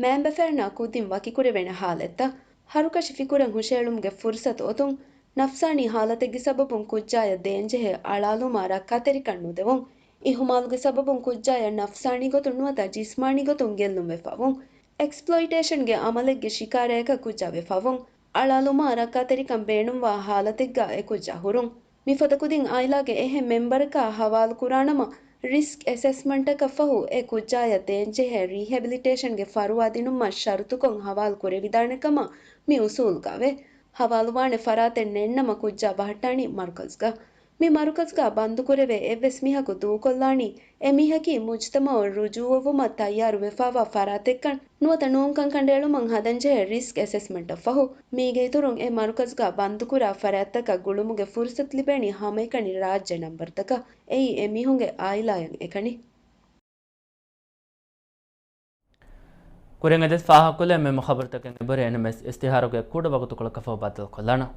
މައިންބަފައިންނާ ކުދިން ވަކިކުރެވޭނެ ހާލަތްތައް ހަރުކަށި ފިކުރެއް ހުށައެޅުމުގެ ފުރުސަތު އޮތުން، ނަފްސާނީ ހާލަތެއްގެ ސަބަބުން ކުއްޖާޔަށް ދޭންޖެހޭ އަޅާލުމާ ރައްކާތެރިކަން ނުދެވުން، އިހުމާލުގެ ސަބަބުން ކުއްޖާޔަށް ނަފްސާނީ ގޮތުން ނުވަތަ ޖިސްމާނީ ގޮތުން ގެއްލުންވެފަވުން، އެކްސްޕްލޮއިޓޭޝަންގެ އަމަލެއްގެ ޝިކާރަޔަކަށް ކުއްޖާ ވެފަވުން، އަޅާލުމާ ރައްކާތެރިކަން ބޭނުންވާ ހާލަތެއްގަ އެ ކުއްޖާ ހުރުން. މިފަދަ ކުދިން އާއިލާގެ އެހެން މެމްބަރަކާ ހަވާލު ކުރާނަމަ، ރިސްކް އެސެސްމަންޓަކަށް ފަހު އެ ކުއްޖާޔަށް ދޭންޖެހޭ ރީހެބިލިޓޭޝަންގެ ފަރުވާ ދިނުމަށް ޝަރުތުކޮށް ހަވާލު ކުރެވިދާނެ ކަމަށް މި އުސޫލުގަވޭ. ހަވާލުވާނެ ފަރާތެއް ނެތްނަމަ ކުއްޖާ ބަހައްޓާނީ މަރުކަޒްގަ. މި މަރުކަޒްގަ ބަންދުކުރެވޭ އެއްވެސް މީހަކު ދޫކޮށްލާނީ އެމީހަކީ މުޖުތަމައު ރުޖޫއަވުމަށް ތައްޔާރު ވެފައިވާ ފަރާތެއްކަން ނުވަތަ ނޫންކަން ކަނޑައެޅުމަށް ހަދަންޖެހޭ ރިސްކް އެސެސްމަންޓަށް ފަހު، މީގެ އިތުރުން އެ މަރުކަޒްގަ ބަންދުކުރާ ފަރާތްތަކަށް ގުޅުމުގެ ފުރުސަތު ލިބޭނީ ހަމައެކަނި ރާއްޖެ ނަންބަރުތަކަށް. އެއީ އެމީހުންގެ އާއިލާއަށް އެކަނި. ކުރިން އެދެސް ފާހަގަކޮށްލެވޭ މި ޚަބަރުތަކެއް އެބަހުރި. އެންއެމްއެސް އިސްތިހާރުގެ ކުޑަ ވަގުތުކޮޅަކަށްފަހު ބައްދަލުކޮށްލާނަން.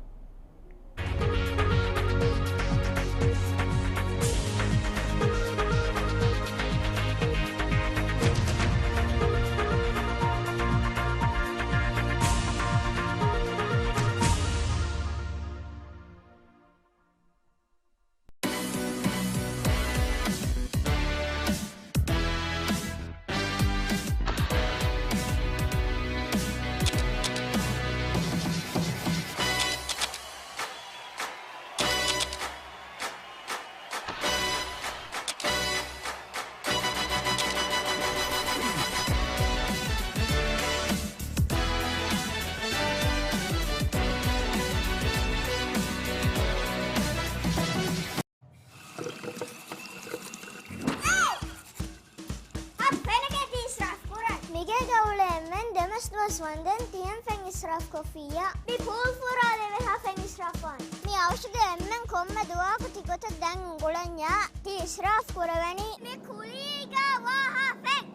އަ، ފެނަކޭ ތި އިސްރާފް ކުރަން. މިގޭގަ އުޅޭ އެންމެން ދެމަސް ދުވަސް ވަންދެން ތިހެން ފެން އިސްރާފް ކޮށްފިއްޔާ. މި ޕޫލް ފުރާލެވޭ ހާ ފެން އިސްރާފް ވާން. މި އައުޝުގެ އެންމެން ކޮންމެ ދުވަހަކު ތި ގޮތަށް ދަން އުނގުޅަންޏާ ތި އިސްރާފް ކުރެވެނީ. މި ކުލީގަ ވާ ހާ ފެން.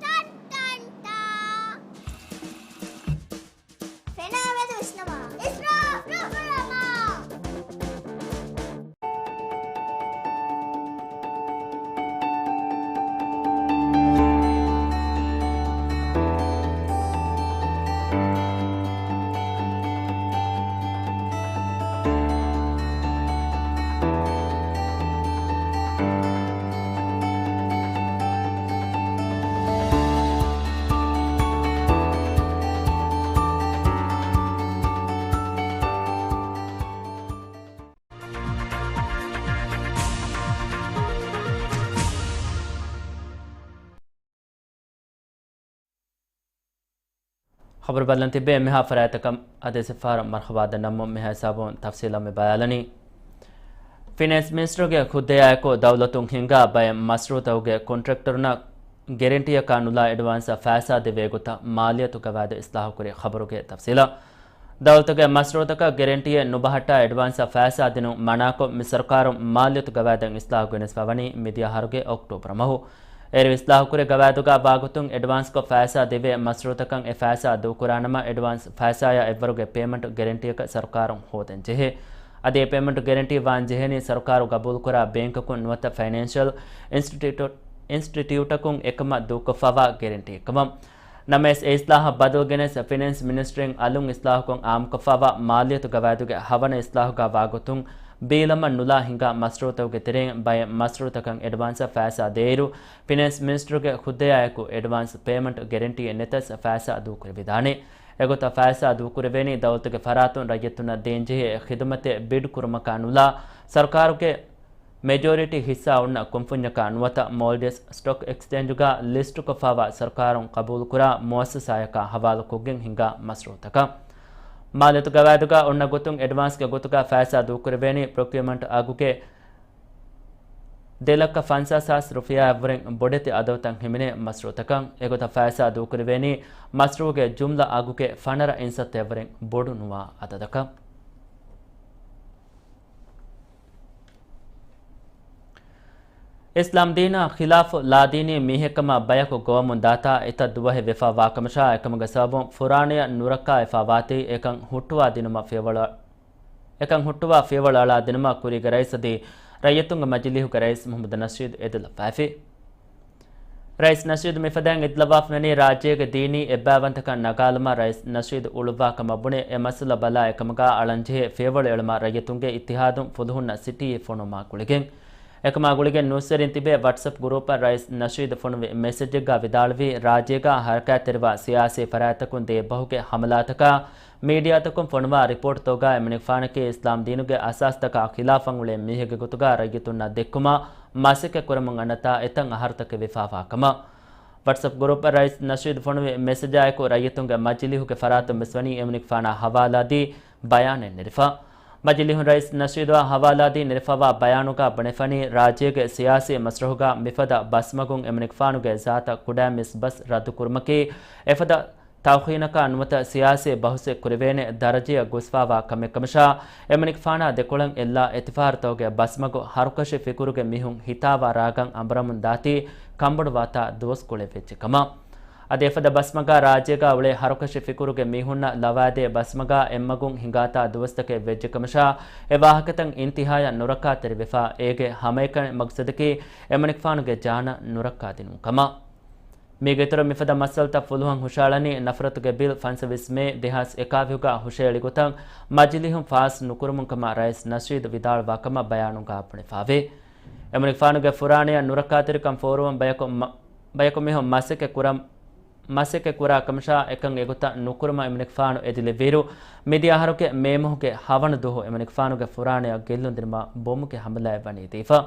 ޓަން ޓަން ޓާ. ފެނާ މެދު ވިސްނަމާ. އިސްރާފް ނުކުރަމާ. ޚަބަރު ބަލަން ތިބޭ މިހާ ފަރާތަކަށް އަދި ސިފާރަ މަރްޙަބާ ދަންނަމުން މިހާ ހިސާބުން ތަފްސީލަށް މި ބަޔާލަނީ. ފިނޭންސް މިނިސްޓަރުގެ ހުއްދަޔާއެކު ދައުލަތުން ހިންގާ ބައެއް މަޝްރޫއުތަކުގެ ކޮންޓްރެކްޓަރުންނަށް ގެރެންޓީއަކާ ނުލާ އެޑްވާންސް ފައިސާ ދެވޭ ގޮތަށް މާލިޔަތު ގަވާއިދު އިސްލާހުކުރި ޚަބަރުގެ ތަފްސީލަށް. ދައުލަތުގެ މަޝްރޫއުތަކަށް ގެރެންޓީއެއް ނުބަހައްޓާ އެޑްވާންސް ފައިސާ ދިނުން މަނާކޮށް މި ސަރުކާރުން މާލިޔަތު ގަވާއިދަށް އިސްލާހު ގެނެސްފަ ވަނީ މިދިޔަ އަހަރުގެ އޮކްޓޯބަރު މަހު. އޭރު އިސްލާހުކުރި ގަވާއިދުގަ ވާގޮތުން އެޑްވާންސްކޮށް ފައިސާ ދެވޭ މަޝްރޫއުތަކަށް އެ ފައިސާ ދޫކުރާނަމަ އެޑްވާންސް ފައިސާޔާ އެއްވަރުގެ ޕޭމަންޓް ގެރެންޓީއަކަށް ސަރުކާރުން ހޯދަން ޖެހޭ. އަދި އެ ޕޭމަންޓް ގެރެންޓީ ވާން ޖެހެނީ ސަރުކާރު ގަބޫލުކުރާ ބޭންކަކުން ނުވަތަ ފައިނޭންޝަލް އިންސްޓިޓިއުޓް، އިންސްޓިޓިއުޓަކުން އެކަމަށް ދޫކޮށްފައިވާ ގެރެންޓީއެއްކަމަށް. ނަމަވެސް، އެ އިސްލާހަށް ބަދަލު ގެނެސް ފިނޭންސް މިނިސްޓްރީން އަލުން އިސްލާހުކޮށް އާއްމުކޮށްފައިވާ މާލިޔަތު ގަވާއިދުގެ ހަވަނަ އިސްލާހުގަ ވާގޮތުން ބީލަމަށް ނުލާ ހިނގާ މަޝްރޫއުތަކުގެ ތެރެއިން ބައެއް މަޝްރޫއުތަކަށް އެޑްވާންސް ފައިސާ ދޭއިރު، ފިނޭންސް މިނިސްޓަރުގެ ހުއްދަޔާއެކު އެޑްވާންސް ޕޭމަންޓް ގެރެންޓީއެއް ނެތަސް ފައިސާ ދޫކުރެވިދާނެ. އެގޮތަށް ފައިސާ ދޫކުރެވޭނީ ދައުލަތުގެ ފަރާތުން ރައްޔިތުންނަށް ދޭންޖެހޭ ޚިދުމަތެއް ބިޑް ކުރުމަކާ ނުލާ، ސަރުކާރުގެ މެޖޯރިޓީ ހިއްސާ އޮންނަ ކުންފުންޏަކާ ނުވަތަ މޯލްޑިވްސް ސްޓޮކް އެކްސްޗޭންޖުގަ ލިސްޓުކޮށްފައިވާ ސަރުކާރުން ޤަބޫލުކުރާ މުއައްސަސާޔަކާ ހަވާލުކޮށްގެން ހިނގާ މަޝްރޫއުތަކަށް. މާލިޔަތު ގަވާއިދުގަ އޮންނަ ގޮތުން އެޑްވާންސްގެ ގޮތުގަ ފައިސާ ދޫކުރެވޭނީ ޕްރޮކިއުމަންޓް އަގުގެ ދެ ލައްކަ ފަންސާސް ހާސް ރުފިޔާއަށްވުރެން ބޮޑެތި އަދަދުތައް ހިމެނޭ މަޝްރޫއުތަކަށް. އެގޮތަށް ފައިސާ ދޫކުރެވޭނީ މަޝްރޫއުގެ ޖުމްލަ އަގުގެ ފަނަރަ އިންސައްތައަށްވުރެން ބޮޑު ނުވާ އަދަދަކަށް. އިސްލާމް ދީނާ ޚިލާފު ލާދީނީ މީހެއްކަމަށް ބަޔަކު ގޮވަމުން ދާތާ އެތައް ދުވަހެއް ވެފަ ވާކަމަށާ، އެކަމުގެ ސަބަބުން ފުރާނަޔަށް ނުރައްކާވެފަ ވާތީ އެކަން ހުއްޓުވާ ދިނުމަށް ފިޔަވަޅު، އެކަން ހުއްޓުވާ ފިޔަވަޅު އަޅާ ދިނުމަށް ކުރީގެ ރައީސް އަދި ރައްޔިތުންގެ މަޖިލީހުގެ ރައީސް މުހައްމަދު ނަޝީދު އެދިލަފައިފި. ރައީސް ނަޝީދު މިފަދައިން އެދިލަވާފަ ވަނީ ރާއްޖޭގެ ދީނީ އެއްބައިވަންތަކަން ނަގާލުމަށް ރައީސް ނަޝީދު އުޅުއްވާ ކަމަށް ބުނެ، އެ މައްސަލަ ބަލާ އެކަމުގަ އަޅަންޖެހޭ ފިޔަވަޅު އެޅުމަށް ރައްޔިތުންގެ އިއްތިހާދުން ފުލުހުންނަށް ސިޓީއެއް ފޮނުވުމާ ގުޅިގެން. އެކަމާ ގުޅިގެން ނޫސްވެރިން ތިބޭ ވަޓްސްއެޕް ގުރޫޕަށް ރައީސް ނަޝީދު ފޮނުވި މެސެޖެއްގަ ވިދާޅުވީ، ރާއްޖޭގަ ހަރަކާތްތެރިވާ ސިޔާސީ ފަރާތްތަކުން ދޭ ބަހުގެ ހަމަލާތަކާ މީޑިއާތަކުން ފޮނުވާ ރިޕޯޓްތަކުގަ އެމަނިކުފާނަކީ އިސްލާމް ދީނުގެ އަސާސްތަކާ ޚިލާފަށް އުޅޭ މީހެއްގެ ގޮތުގަ ރައްޔިތުންނަށް ދެއްކުމަށް މަސައްކަތް ކުރަމުން އަންނަތާ އެތައް އަހަރުތަކެއް ވެފައިވާ ކަމަށް. ވަޓްސްއެޕް ގުރޫޕަށް ރައީސް ނަޝީދު ފޮނުވި މެސެޖާއެކު ރައްޔިތުންގެ މަޖިލީހުގެ ފަރާތުން ވެސް ވަނީ އެމަނިކުފާނާ ހަވާލާދީ ބަޔާނެއް ނެރެފަ. މަޖިލީހުން ރައީސް ނަޝީދުއާ ހަވާލާދީ ނެރެފައިވާ ބަޔާނުގަ ބުނެފަނީ، ރާއްޖޭގެ ސިޔާސީ މަސްރަހުގަ މިފަދަ ބަސްމަގުން އެމަނިކުފާނުގެ ޒާތަށް ކުޑައިން މިސް ބަސް ރައްދުކުރުމަކީ އެފަދަ ތައުހީނަކާ ނުވަތަ ސިޔާސީ ބަހުސެއް ކުރެވޭނެ ދަރަޖަޔަށް ގޮސްފައިވާ ކަމެއް ކަމަށާ، އެމަނިކުފާނާ ދެކޮޅަށް އެއްލާ އެތިފަހަރުތަކުގެ ބަސްމަގު ހަރުކަށި ފިކުރުގެ މީހުން ހިތާވާ ރާގަށް އަނބުރަމުން ދާތީ ކަނބޮޑުވާތާ ދުވަސްކޮޅެއް ވެއްޖެ ކަމަށް. އަދި އެފަދަ ބަސްމަގާ ރާއްޖޭގަ އުޅޭ ހަރުކަށި ފިކުރުގެ މީހުންނަށް ލަވާދޭ ބަސްމަގާ އެއްމަގުން ހިނގާތާ ދުވަސްތަކެއް ވެއްޖެ ކަމަށާ، އެ ވާހަކަތައް އިންތިހާޔަށް ނުރައްކާތެރިވެފަ، އޭގެ ހަމައެކަނި މަގްސަދަކީ އެމަނިކުފާނުގެ ޖާނަށް ނުރައްކާދިނުން ކަމަށް. މީގެ އިތުރަށް މިފަދަ މައްސަލަތައް ފުލުހަށް ހުށައަޅަނީ، ނަފްރަތުގެ ބިލް ފަންސަވީސް މޭ ދެހާސް އެކާވީހުގަ ހުށައެޅި ގޮތަށް މަޖިލީހުން ފާސް ނުކުރުމުން ކަމަށް ރައީސް ނަޝީދު ވިދާޅުވާ ކަމަށް ބަޔާނުގަ ބުނެފައިވޭ. އެމަނިކުފާނުގެ ފުރާނަޔަށް ނުރައްކާތެރިކަން ފޯރުވަން ބަޔަކު މަ-، ބަޔަކު މީހުން މަސައްކަތް ކުރަން، މަސައްކަތް ކުރާ ކަމަށާ، އެކަން އެގޮތަށް ނުކުރުމަށް އެމަނިކުފާނު އެދިލެއްވިއިރު، މިދިޔަ އަހަރުގެ މޭ މަހުގެ ހަވަނަ ދުވަހު އެމަނިކުފާނުގެ ފުރާނަޔަށް ގެއްލުން ދިނުމަށް ބޮމުގެ ހަމަލާއެއް ވަނީ ދީފަ.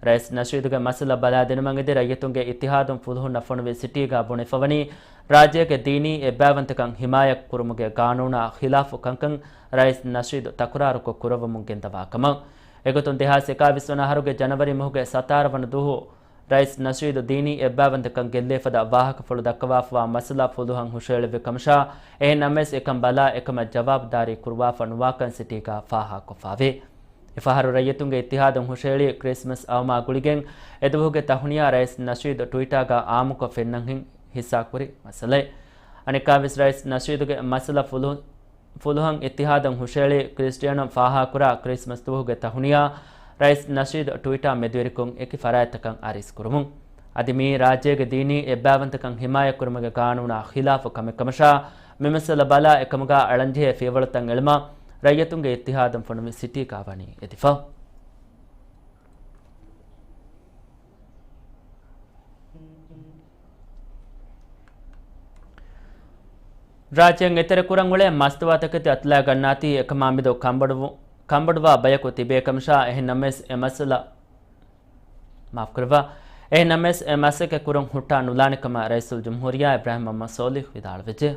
ރައީސް ނަޝީދުގެ މައްސަލަ ބަލާދިނުމަށް އެދި ރައްޔިތުންގެ އިއްތިހާދުން ފުލުހުންނަށް ފޮނުވި ސިޓީގަ ބުނެފަވަނީ، ރާއްޖޭގެ ދީނީ އެއްބައިވަންތަކަން ހިމާޔަތް ކުރުމުގެ ގާނޫނާ ޚިލާފު ކަންކަން ރައީސް ނަޝީދު ތަކުރާރުކޮށް ކުރައްވަމުން ގެންދަވާ ކަމަށް. އެގޮތުން ދެހާސް އެކާވީސް ވަނަ އަހަރުގެ ޖަނަވަރީ މަހުގެ ސަތާރަ ވަނަ ދުވަހު ރައީސް ނަޝީދު ދީނީ އެއްބައިވަންތަކަން ގެއްލޭ ފަދަ ވާހަކަފުޅު ދައްކަވާފަވާ މައްސަލަ ފުލުހަށް ހުށައެޅުއްވި ކަމަށާ، އެހެން ނަމަވެސް އެކަން ބަލާ އެކަމަށް ޖަވާބުދާރީ ކުރުވާފަ ނުވާކަން ސިޓީގަ ފާހަގަކޮށްފައިވޭ. އެފަހަރު ރައްޔިތުންގެ އިއްތިހާދުން ހުށައެޅީ ކްރިސްމަސް އައުމާ ގުޅިގެން އެދުވަހުގެ ތަހުނިޔާ ރައީސް ނަޝީދު ޓުވިޓާގަ އާއްމުކޮށް ފެންނަންހެން ހިއްސާކުރި މައްސަލައެއް. އަނެއްކާވެސް ރައީސް ނަޝީދުގެ މައްސަލަ ފުލު-، ފުލުހަށް އިއްތިހާދުން ހުށައެޅީ ކްރިސްޓިއަނުން ފާހަގަކުރާ ކްރިސްމަސް ދުވަހުގެ ތަހުނިޔާ ރައީސް ނަޝީދު ޓުވިޓާ މެދުވެރިކޮށް އެކި ފަރާތްތަކަށް އަރިސްކުރުމުން. އަދި މިއީ ރާއްޖޭގެ ދީނީ އެއްބައިވަންތަކަން ހިމާޔަތްކުރުމުގެ ގާނޫނާ ޚިލާފު ކަމެއް ކަމަށާ، މި މައްސަލަ ބަލާ އެކަމުގަ އަޅަންޖެހޭ ފިޔަވަޅުތައް އެޅުމަށް ރައްޔިތުންގެ އިއްތިހާދުން ފޮނުވި ސިޓީގަ ވަނީ އެދިފަ. ރާއްޖެއިން އެތެރެކުރަން އުޅޭ މަސްތުވާތަކެތި އަތުލާ ގަންނާތީ އެކަމާމެދު ކަންބޮޑުވު-، ކަންބޮޑުވާ ބަޔަކު ތިބޭ ކަމަށާ، އެހެން ނަމަވެސް އެ މައްސަލަ، މާފުކުރައްވާ، އެހެން ނަމަވެސް އެ މަސައްކަތް ކުރުން ހުއްޓާ ނުލާނެ ކަމަށް ރައީސުލްޖުމްހޫރިއްޔާ އިބްރާހިމް މުޙައްމަދު ސޯލިހު ވިދާޅުވެއްޖެ.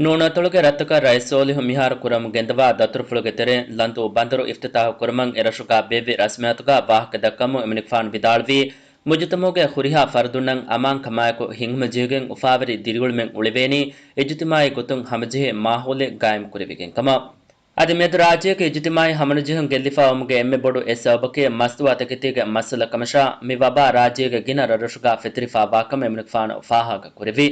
ނޫނަތޮޅުގެ ރަށްތަކަށް ރައީސް ސޯލިހު މިހާރު ކުރަމުން ގެންދަވާ ދަތުރުފުޅުގެ ތެރެއިން ލަންދޫ ބަނދަރު އިފްތިތާހު ކުރުމަށް އެރަށުގަ ބޭއްވި ރަސްމިއްޔާތުގަ ވާހަކަ ދައްކަމުން އެމަނިކުފާނު ވިދާޅުވީ، މުޖުތަމަޢުގެ ހުރިހާ ފަރުދުންނަށް އަމާންކަމާއެކު ހިނގުމަޖެހިގެން އުފާވެރި ދިރިއުޅުމެއް އުޅެވޭނީ އިޖުތިމާޢީ ގޮތުން ހަމަޖެހޭ މާހައުލެއް ގާއިމް ކުރެވިގެން ކަމަށް. އަދި މިއަދު ރާއްޖޭގެ އިޖުތިމާޢީ ހަމަނުޖެހުން ގެއްލިފަ އުމުގެ އެންމެ ބޮޑު އެއް ސަބަބަކީ މަސްތުވާތަކެތީގެ މައްސަލަ ކަމަށާ، މި ވަބާ ރާއްޖޭގެ ގިނަ ރަށްރަށުގަ ފެތުރިފަ ވާކަމަށް އެމަނިކުފާނު ފާހަގަ ކުރެއްވި.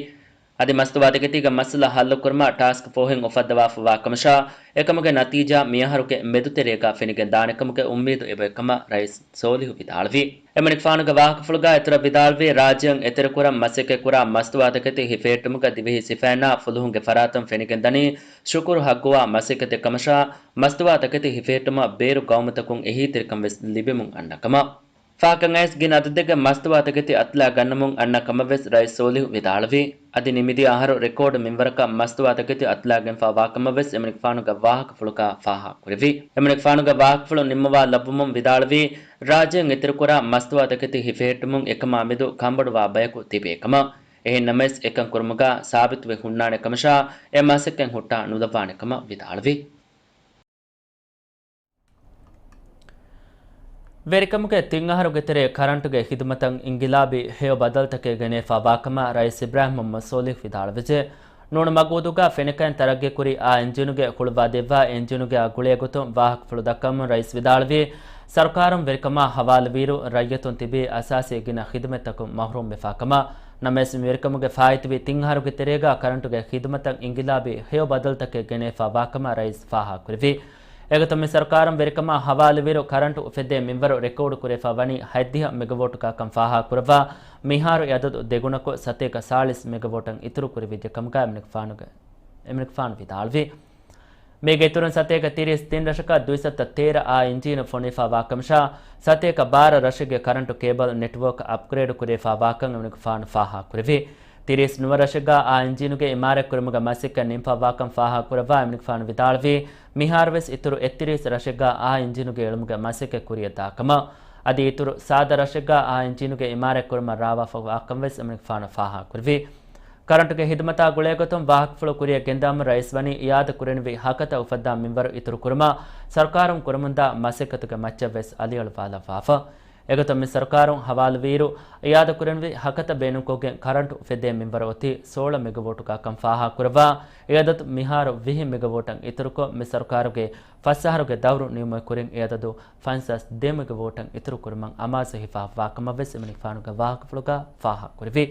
އަދި މަސްތުވާތަކެތީގެ މައްސަލަ ހައްލުކުރުމަށް ޓާސްކް ފޯހެއް އުފައްދަވާފަ ވާކަމަށާ، އެކަމުގެ ނަތީޖާ މިއަހަރުގެ މެދުތެރޭގަ ފެނިގެން ދާނެކަމުގެ އުއްމީދު އެބައޮތްކަމަށް ރައީސް ސޯލިހު ވިދާޅުވި. އެމަނިކުފާނުގެ ވާހަކަފުޅުގަ އިތުރަށް ވިދާޅުވީ، ރާއްޖެއަށް އެތެރެކުރަން މަސައްކަތްކުރާ މަސްތުވާތަކެތި ހިފެހެއްޓުމުގަ ދިވެހި ސިފައިންނާ ފުލުހުންގެ ފަރާތުން ފެނިގެންދަނީ ޝުކުރު ހައްގުވާ މަސައްކަތެއް ކަމަށާ، މަސްތުވާތަކެތި ހިފެހެއްޓުމަށް ބޭރު ގައުމުތަކުން އެހީތެރިކަން ވެސް ލިބެމުން އަންނަ ކަމަށް. ފަހަކަށް އައިސް ގިނަ އަދަދެއްގެ މަސްތުވާތަކެތި އަތުލާ ގަންނަމުން އަންނަ ކަމަށް ވެސް ރައީސް ސޯލިހު ވިދާޅުވި. އަދި ނިމިދިޔަ އަހަރު ރެކޯޑު މިންވަރަކަށް މަސްތުވާތަކެތި އަތުލާގެންފަ ވާކަމަށް ވެސް އެމަނިކުފާނުގެ ވާހަކަފުޅުގަ ފާހަގަ ކުރެއްވި. އެމަނިކުފާނުގެ ވާހަކަފުޅު ނިންމަވާ ލައްވަމުން ވިދާޅުވީ، ރާއްޖެއިން އެތެރެކުރާ މަސްތުވާތަކެތި ހިފެހެއްޓުމުން އެކަމާ މެދު ކަންބޮޑުވާ ބަޔަކު ތިބޭ ކަމަށް. އެހެން ނަމަވެސް، އެކަން ކުރުމުގަ ސާބިތުވެ ހުންނާނެ ކަމަށާ، އެ މަސައްކަތް ހުއްޓާ ނުލައްވާނެ ކަމަށް ވިދާޅުވި. ވެރިކަމުގެ ތިން އަހަރުގެ ތެރޭ ކަރަންޓުގެ ޚިދުމަތަށް އިންގިލާބީ ހެޔޮ ބަދަލުތަކެއް ގެނެފަ ވާކަމަށް ރައީސް އިބްރާހިމް މުހައްމަދު ސޯލިހް ވިދާޅުވެއްޖެ. ނޫނު މަގޫދޫގަ ފެނިކައިން ތަރައްގީކުރި އާ އިންޖީނުގެ ހުޅުވާދެއްވާ އިންޖީނުގެ އާ ގުޅޭގޮތުން ވާހަކަފުޅު ދައްކަމުން ރައީސް ވިދާޅުވީ، ސަރުކާރުން ވެރިކަމާ ހަވާލުވިއިރު ރައްޔިތުން ތިބީ އަސާސީ ގިނަ ޚިދުމަތްތަކުން މަހްރޫމްވެފަ ކަމަށް. ނަމަވެސް މި ވެރިކަމުގެ ފާއިތުވި ތިން އަހަރުގެ ތެރޭގަ ކަރަންޓުގެ ޚިދުމަތަށް އިންގިލާބީ ހެޔޮ ބަދަލުތަކެއް ގެނެފަ ވާކަމަށް ރައީސް ފާހަގަކުރެއްވި. އެގޮތުން މި ސަރުކާރުން ވެރިކަމާ ހަވާލުވިއިރު ކަރަންޓު އުފެއްދޭ މިންވަރު ރެކޯޑު ކުރެފަ ވަނީ ހަތްދިހަ މެގަވޯޓުގަ ކަން ފާހަގަކުރައްވާ، މިހާރު އެ އަދަދު ދެގުނަކޮށް ސަތޭކަ ސާޅީސް މެގަވޯޓަށް އިތުރު ކުރެވިއްޖެ ކަމުގައި އެމަނިކުފާނުގެ، އެމަނިކުފާނު ވިދާޅުވި. މީގެ އިތުރުން ސަތޭކަ ތިރީސް ތިން ރަށަކަށް ދުއިސައްތަ ތޭރަ އާ އިންޖީނު ފޮނުވިފަ ވާކަމަށާ، ސަތޭކަ ބާރަ ރަށެއްގެ ކަރަންޓު ކޭބަލް ނެޓްވޯކް އަޕްގްރޭޑު ކުރެވިފަ ވާކަން އެމަނިކުފާނު ފާހަގަކުރެއްވި. ތިރީސް ނުވަ ރަށެއްގަ އާ އިންޖީނުގެ އިމާރާތް ކުރުމުގެ މަސައްކަތް ނިންފަ ވާކަން ފާހަގަކުރައްވާ އެމަނިކުފާނު ވިދާޅުވީ، މިހާރުވެސް އިތުރު އެއްތިރީސް ރަށެއްގަ އާ އިންޖީނުގެ އެޅުމުގެ މަސައްކަތް ކުރިއަށް ދާކަމަށް. އަދި އިތުރު ސާދަ ރަށެއްގަ އާ އިންޖީނުގެ އިމާރާތް ކުރުމަށް ރާވާފަ ވާކަން ވެސް އެމަނިކުފާނު ފާހަގަކުރެއްވި. ކަރަންޓުގެ ހިދުމަތާ ގުޅޭގޮތުން ވާހަކަފުޅު ކުރިއަށް ގެންދާމުން ރައީސް ވަނީ އިއާދަ ކުރެންވި ހަކަތަ އުފައްދާ މިންވަރު އިތުރު ކުރުމަށް ސަރުކާރުން ކުރަމުންދާ މަސައްކަތުގެ މައްޗަށް ވެސް އަލިއަޅުވާލައްވާފަ. އެގޮތުން މި ސަރުކާރުން ހަވާލުވިއިރު، އިއާދަ ކުރެންވި ހަކަތަ ބޭނުންކޮށްގެން ކަރަންޓު އުފެއްދޭ މިންވަރު އޮތީ ސޯޅަ މެގަވޯޓުގަ ކަން ފާހަގަކުރައްވާ، އެ އަދަދު މިހާރު ވިހި މެގަވޯޓަށް އިތުރުކޮށް، މި ސަރުކާރުގެ ފަސް އަހަރުގެ ދައުރު ނިމުމުގެ ކުރިން އެ އަދަދު ފަންސާސް ދެ މެގަވޯޓަށް އިތުރު ކުރުމަށް އަމާޒު ހިފާ ވާކަމަށް ވެސް އެމަނިކުފާނުގެ ވާހަކަފުޅުގަ ފާހަގަކުރެއްވި.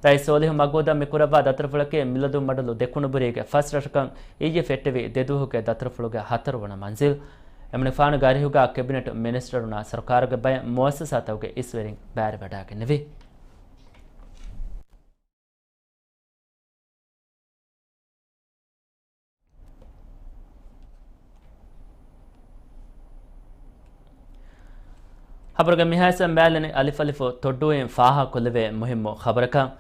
ރައީސް ސޯލިހު މަގޫދަށް މި ކުރައްވާ ދަތުރުފުޅަކީ މިލަދުންމަޑުލު ދެކުނުބުރީގެ ފަސް ރަށަކަށް އިއްޔެ ފެއްޓެވި ދެ ދުވަހުގެ ދަތުރުފުޅުގެ ހަތަރު ވަނަ މަންޒިލް. އެމަނިކުފާނުގެ އަރިހުގަ ކެބިނެޓް މިނިސްޓަރުންނާ ސަރުކާރުގެ ބައެއް މުއައްސަސާތަކުގެ އިސްވެރިން ބައިވެރިވެވަޑައިގެންނެވި. ޚަބަރުގެ މިހާތަނަށް މިއައިސް މިއައިސް މިއަލިފު ތޮއްޑޫއިން ފާހަގަކޮށްލެވޭ މުހިއްމު ޚަބަރަކަށް.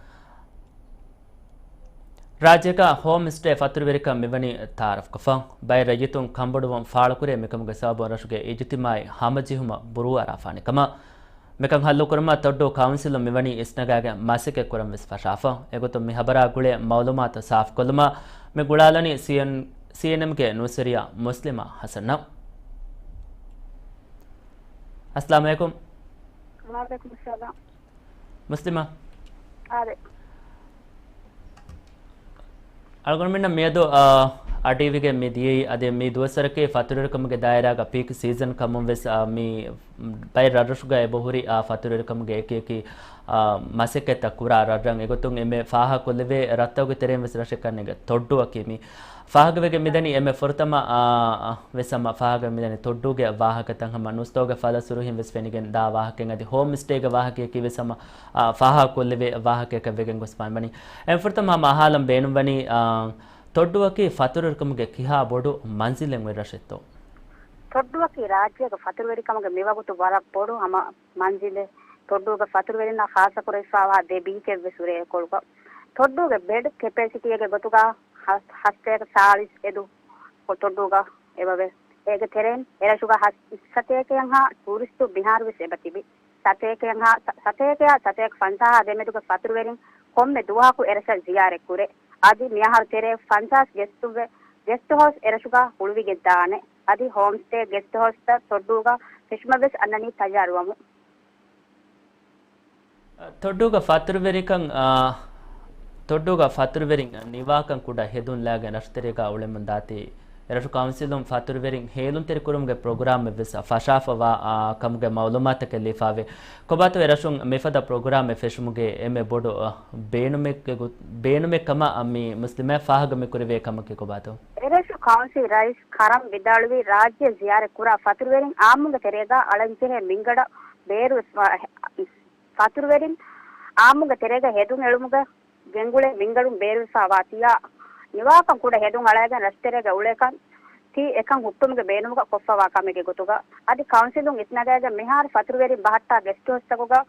ރާއްޖޭގަ ހޯމް ސްޓޭ ފަތުރުވެރިކަން މިވަނީ ތައާރަފްކޮށްފަ. ބައެއް ރައްޔިތުން ކަންބޮޑުވުން ފާޅުކުރޭ މިކަމުގެ ސަބަބުން ރަށުގެ އިޖުތިމާއީ ހަމަޖެހުމަށް ބުރޫއަރާފާނެ ކަމަށް. މިކަން ހައްލުކުރުމަށް ތޮއްޑޫ ކައުންސިލުން މިވަނީ އިސްނަގާގެން މަސައްކަތްކުރަން ވެސް ފަށާފަ. އެގޮތުން މި ޚަބަރާ ގުޅޭ މައުލޫމާތު ސާފުކޮށްލުމަށް މި ގުޅާލަނީ ސީއެން، ސީއެންއެމްގެ ނޫސްވެރިޔާ މުސްލިމާ ޙަސަންއަށް. އައްސަލާމު ޢަލައިކުމް. ވަޢަލައިކުމުއްސަލާމް. މުސްލިމާ. އާދެ. އަޅުގަނޑުމެންނަށް މިއަދު، އާ، އަޑުއިވިގެން މި ދިޔައީ، އަދި މި ދުވަސްވަރަކީ ފަތުރުވެރިކަމުގެ ދާއިރާގަ ޕީކް ސީޒަން ކަމުން ވެސް، އާ، މި ބައެއް ރަށްރަށުގަ އެބަހުރި، އާ، ފަތުރުވެރިކަމުގެ އެކި އެކި، އާ، މަސައްކަތްތައް ކުރާ ރަށްރަށް. އެގޮތުން އެންމެ ފާހަގަކޮށްލެވޭ ރަށްތަކުގެ ތެރެއިން ވެސް ރަށެއް ކަންނޭނގެ ތޮއްޑޫއަކީ މި ފާހަގަވެގެން މިދަނީ. އެންމެ ފުރަތަމަ، އާ، ވެސް ހަމަ ފާހަގަވެގެން މިދަނީ ތޮއްޑޫގެ ވާހަކަތައް. ހަމަ ނޫސްތަކުގެ ފަލަސް ހުރިހިން ވެސް ފެނިގެން ދާ ވާހަކައިން އަދި ހޯމް ސްޓޭގެ ވާހަކަޔަކީ ވެސް ހަމަ، އާ، ފާހަގަކޮށްލެވޭ ވާހަކަޔަކަށް ވެގެން ގޮސްފާން ވަނީ. އެންމެ ފުރަތަމަ ހަމަ އަހާލަން ބޭނުންވަނީ، އާ، ތޮއްޑޫއަކީ ފަތުރުވެރިކަމުގެ ކިހާ ބޮޑު މަންޒިލެއް އޮތް ރަށެއްތޯ؟ ތޮއްޑޫއަކީ ރާއްޖޭގެ ފަތުރުވެރިކަމުގެ މިވަގުތު ވަރަށް ބޮޑު ހަމަ މަންޒިލެއް. ތޮއްޑޫގެ ފަތުރުވެރިންނާ ޚާއްޞަކުރެވިފައިވާ ދެ ބީޗެއް ވެސް ހުރޭ އެކޮޅުގަ. ތޮއްޑޫގެ ބެޑް ކެޕޭސިޓީއެއްގެ ގޮތުގަ ހަ-، ހަސަތޭކަ ސާޅީސް އެދު ތޮއްޑޫގަ އެބަވޭ. އޭގެ ތެރެއިން އެރަށުގަ ހަސަތޭކައަށްހާ ޓޫރިސްޓު މިހާރުވެސް އެބަތިބި. ސަތޭކައަށްހާ، ސަ-، ސަތޭކައާ ސަތޭކަ ފަންސާހާ ދެމެދުގެ ފަތުރުވެރިން ކޮންމެ ދުވަހަކު އެރަށަށް ޒިޔާރަތް ކުރޭ. އަދި މިއަހަރު ތެރޭ ފަންސާސް ގެސްޓުންވެ ގެސްޓް ހައުސް އެރަށުގަ ހުޅުވިގެންދާނެ. އަދި ހޯމްސްޓޭ ގެސްޓް ހައުސްތައް ތޮއްޑޫގަ ފެށުމަށްވެސް އަންނަނީ ތައްޔާރުވަމުން. ތޮއްޑޫގަ ފަތުރުވެރިކަން، އާ، ތޮއްޑޫގަ ފަތުރުވެރިން ނިވާކަން ކުޑަ ހެދުން ލާގެން ރަށުތެރޭގަ އުޅެމުން ދާތީ، އެރަށު ކައުންސިލުން ފަތުރުވެރިން ހޭލުންތެރިކުރުމުގެ ޕްރޮގްރާމެއްވެސް ފަށާފަވާ، އާ، ކަމުގެ މައުލޫމާތަކެއް ލިޔެފާވޭ. ކޮބާތޯ އެރަށުން މިފަދަ ޕްރޮގްރާމެއް ފެށުމުގެ އެންމެ ބޮޑު، އާ، ބޭނުމެއްގެ ގޮ-، ބޭނުމެއް ކަމަށް މި މުސްލިމާ ފާހަގަ މި ކުރެވޭ ކަމަކީ ކޮބާތޯ؟ އެރަށު ކައުންސިލް ރައީސް ކަރަމް ވިދާޅުވީ، ރާއްޖެ ޒިޔާރަތް ކުރާ ފަތުރުވެރިން އާއްމުގެ ތެރޭގަ އަޅަންޖެހޭ މިންގަޑަށް ބޭރުވެފަ-، ފަތުރުވެރިން އާއްމުގެ ތެރޭގަ ހެދުން އެޅުމުގަ ގެންގުޅޭ މިންގަޑުން ބޭރުވެފަވާތީއާ، ނިވާކަން ކުޑަ ހެދުން އަޅައިގެން ރަށުތެރޭގަ އުޅޭކަން ތީ އެކަން ހުއްޓުމުގެ ބޭނުމުގަ ކޮށްފަވާ ކަމެއްގެ ގޮތުގަ، އަދި ކައުންސިލުން އިސްނަގައިގެން މިހާރު ފަތުރުވެރިން ބަހައްޓާ ގެސްޓް ހައުސްތަކުގަ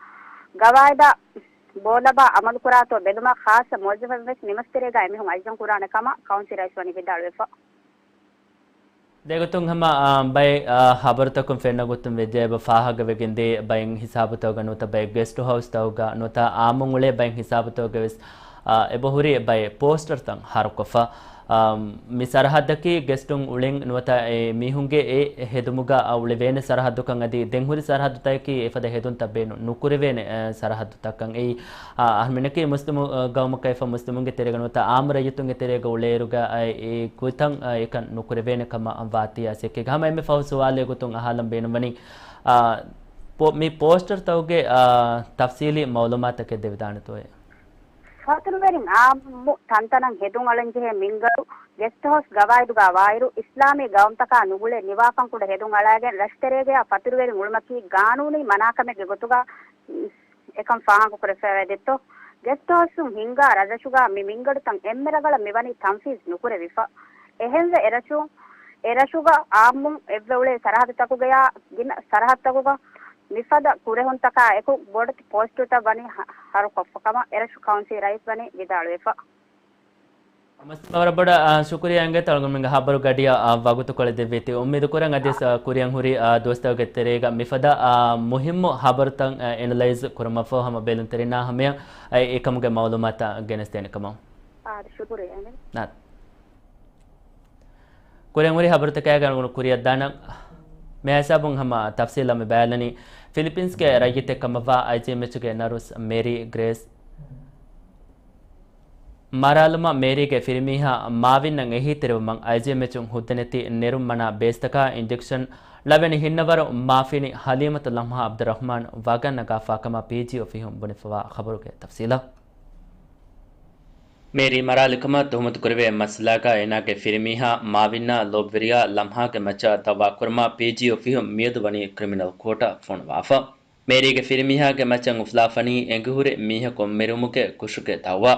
ގަވާއިދާ ބޯލަބާ އަމަލުކުރާތޯ ބެލުމަށް ޚާއްސަ މުވައްޒަފެއްވެސް ނިމަސްތެރޭގަ އެމީހުން އައްޒަން ކުރާނެ ކަމަށް ކައުންސިލް ރައީސް ވަނީ ވިދާޅުވެފަ. ދެގޮތުން ހަމަ، އާ، ބައެއް، އާ، ހަބަރުތަކުން ފެންނަ ގޮތުން ވެއްޖެ އެބަ ފާހަގަވެގެންދޭ ބައެއް ހިސާބުތަކުގަ ނުވަތަ ބައެއް ގެސްޓް ހައުސްތަކުގަ ނުވަތަ އާއްމުން އުޅޭ ބައެއް ހިސާބުތަކުގަ ވެސް، އާ، އެބަހުރި ބައެއް ޕޯސްޓަރުތައް ހަރުކޮށްފަ. އާ، މި ސަރަހައްދަކީ ގެސްޓުން އުޅެން ނުވަތަ އެ މީހުންގެ އެ ހެދުމުގަ އުޅެވޭނެ ސަރަހައްދުކަން އަދި ދެންހުރި ސަރަހައްދުތަކަކީ އެފަދަ ހެދުންތައް ބޭނުން ނުކުރެވޭނެ، އާ، ސަރަހައްދުތަކަށް. އެއީ، އާ، އަހަރުމެންނަކީ މުސްލިމު، އާ، ގައުމަކަށް އެފަ މުސްލިމުންގެ ތެރޭގަ ނުވަތަ އާއްމު ރައްޔިތުންގެ ތެރޭގަ އުޅޭއިރުގަ، އާ، އެ ގޮތަށް، އާ، އެކަން ނުކުރެވޭނެ ކަމަށް ވާތީ އަސެކެގ ހަމަ އެންމެ ފަހު ސުވާލެއް ގޮތުން އަހާލަން ބޭނުންވަނީ، އާ، ޕޯ-، މި ޕޯސްޓަރުތަކުގެ، އާ، ތަފްސީލީ މައުލޫމާތަކެއް ދެވިދާނެތޯއޭ؟ ފަތުރުވެރިން އާއްމު ތަންތަނަށް ހެދުން އަޅަންޖެހޭ މިންގަޑު ގެސްޓް ހައުސް ގަވާއިދުގަ ވާއިރު، އިސްލާމީ ގައުމުތަކާ ނުގުޅޭ ނިވާކަން ކުޑަ ހެދުން އަޅާގެން ރަށުތެރޭގައި ފަތުރުވެރިން އުޅުމަކީ ގާނޫނީ މަނާކަމެއްގެ ގޮތުގަ އެކަން ފާހަގަކުރެވިފައިވައި ދެއްތޯ؟ ގެސްޓް ހައުސުން ހިންގާ ރަށްރަށުގަ މި މިންގަޑުތައް އެންމެ ރަނގަޅަށް މިވަނީ ތަންފީޒް ނުކުރެވިފަ. އެހެންވެ އެރަށު، އެރަށުގަ އާއްމުން އެއްވެ އުޅޭ ސަރަހައްދުތަކުގަޔާ ގިނަ ސަރަހައްދުތަކުގަ މިފަދަ ކުރެހުންތަކާ އެކު ބޮޑެތި ޕޯސްޓުތައް ވަނީ ހަ-، ހަރުކޮށްފަ ކަމަށް އެރަށު ކައުންސިލް ރައީސް ވަނީ ވިދާޅުވެފަ. މަސް ވަރަށް ބޮޑަށް، އާ، ޝުކުރިއްޔާ އިނގޭތޯ އަޅުގަނޑުމެންގެ ހަބަރު ގަޑިއަށް، އާ، ވަގުތުކޮޅެއް ދެއްވީތީ. އުއްމީދުކުރަން އަދިސް، އާ، ކުރިއަށް ހުރި، އާ، ދުވަސްތަކުގެ ތެރޭގަ މިފަދަ، އާ، މުހިއްމު ހަބަރުތައް، އާ، އެނަލައިޒް ކުރުމަށްފަހު ހަމަ ބެލުންތެރިންނާ ހަމަޔަށް، އާ، އެކަމުގެ މައުލޫމާތު ގެނެސްދޭނެ ކަމަށް. އާދެ، ޝުކުރިއްޔާ. ނާ. ކުރިއަށް ހުރި ހަބަރުތަކާގެ އަޅުގަނޑު ކުރިއަށްދާނަން. މިހިސާބުން ހަމަ ތަފްސީލަށް މި ބައިލަނީ، ފިލިޕީންސްގެ ރައްޔިތެއް ކަމަށްވާ އައިޖީއެމްއެޗުގެ ނަރުސް މޭރީ ގްރޭސް މަރާލުމަށް މޭރީގެ ފިރިމީހާ މާވިންއަށް އެހީތެރިވުމަށް އައިޖީއެމްއެޗުން ހުއްދަނެތި ނެރުން މަނާ ބޭސްތަކާ އިންޖެކްޝަން ޅަވެނި ހިންނަވަރު މާފިނި ހަލީމަތު ލަމްހާ އަބްދުއްރަހްމާން ވަގަށް ނަގާފާ ކަމަށް ޕީޖީ އޮފީހުން ބުނެފަވާ ޚަބަރުގެ ތަފްސީލަށް. މޭރީ މަރާލިކަމަށް ތުހުމަތުކުރެވޭ މައްސަލާގަ އޭނާގެ ފިރިމީހާ މާވިންއާ ލޯބިވެރިޔާ ލަމްހާގެ މައްޗަށް ދައުވާކުރުމަށް ޕީޖީ އޮފީހުން މިއަދު ވަނީ ކްރިމިނަލް ކޯޓަށް ފޮނުވާފަ. މޭރީގެ ފިރިމީހާގެ މައްޗަށް އުފުލާފަނީ އެނގިހުރި މީހަކު މެރުމުގެ ކުށުގެ ދައުވާ.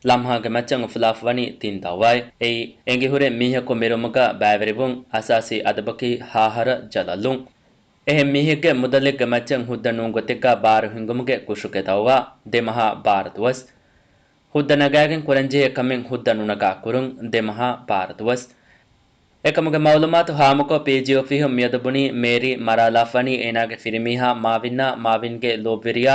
ލަމްހާގެ މައްޗަށް އުފުލާފަވަނީ ތިން ދައުވާއެއް. އެއީ، އެނގިހުރި މީހަކު މެރުމުގަ ބައިވެރިވުން، އަސާސީ އަދަބަކީ ހައަހަރަ ޖަލަށްލުން. އެހެން މީހެއްގެ މުދަލެއްގެ މައްޗަށް ހުއްދަ ނޫން ގޮތެއްގަ ބާރު ހިންގުމުގެ ކުށުގެ ދައުވާ. ދެ މަހާ ބާރަ ދުވަސް. ހުއްދަ ނަގާގެން ކުރަންޖެހޭ ކަމެއް ހުއްދަ ނުނަގާ ކުރުން. ދެ މަހާ ބާރަ ދުވަސް. އެކަމުގެ މައުލޫމާތު ހާމަކޮށް، ޕީޖީ އޮފީހުން މިއަދު ބުނީ، މޭރީ މަރާލާފަނީ އޭނާގެ ފިރިމީހާ މާވިންއާ މާވިންގެ ލޯބިވެރިޔާ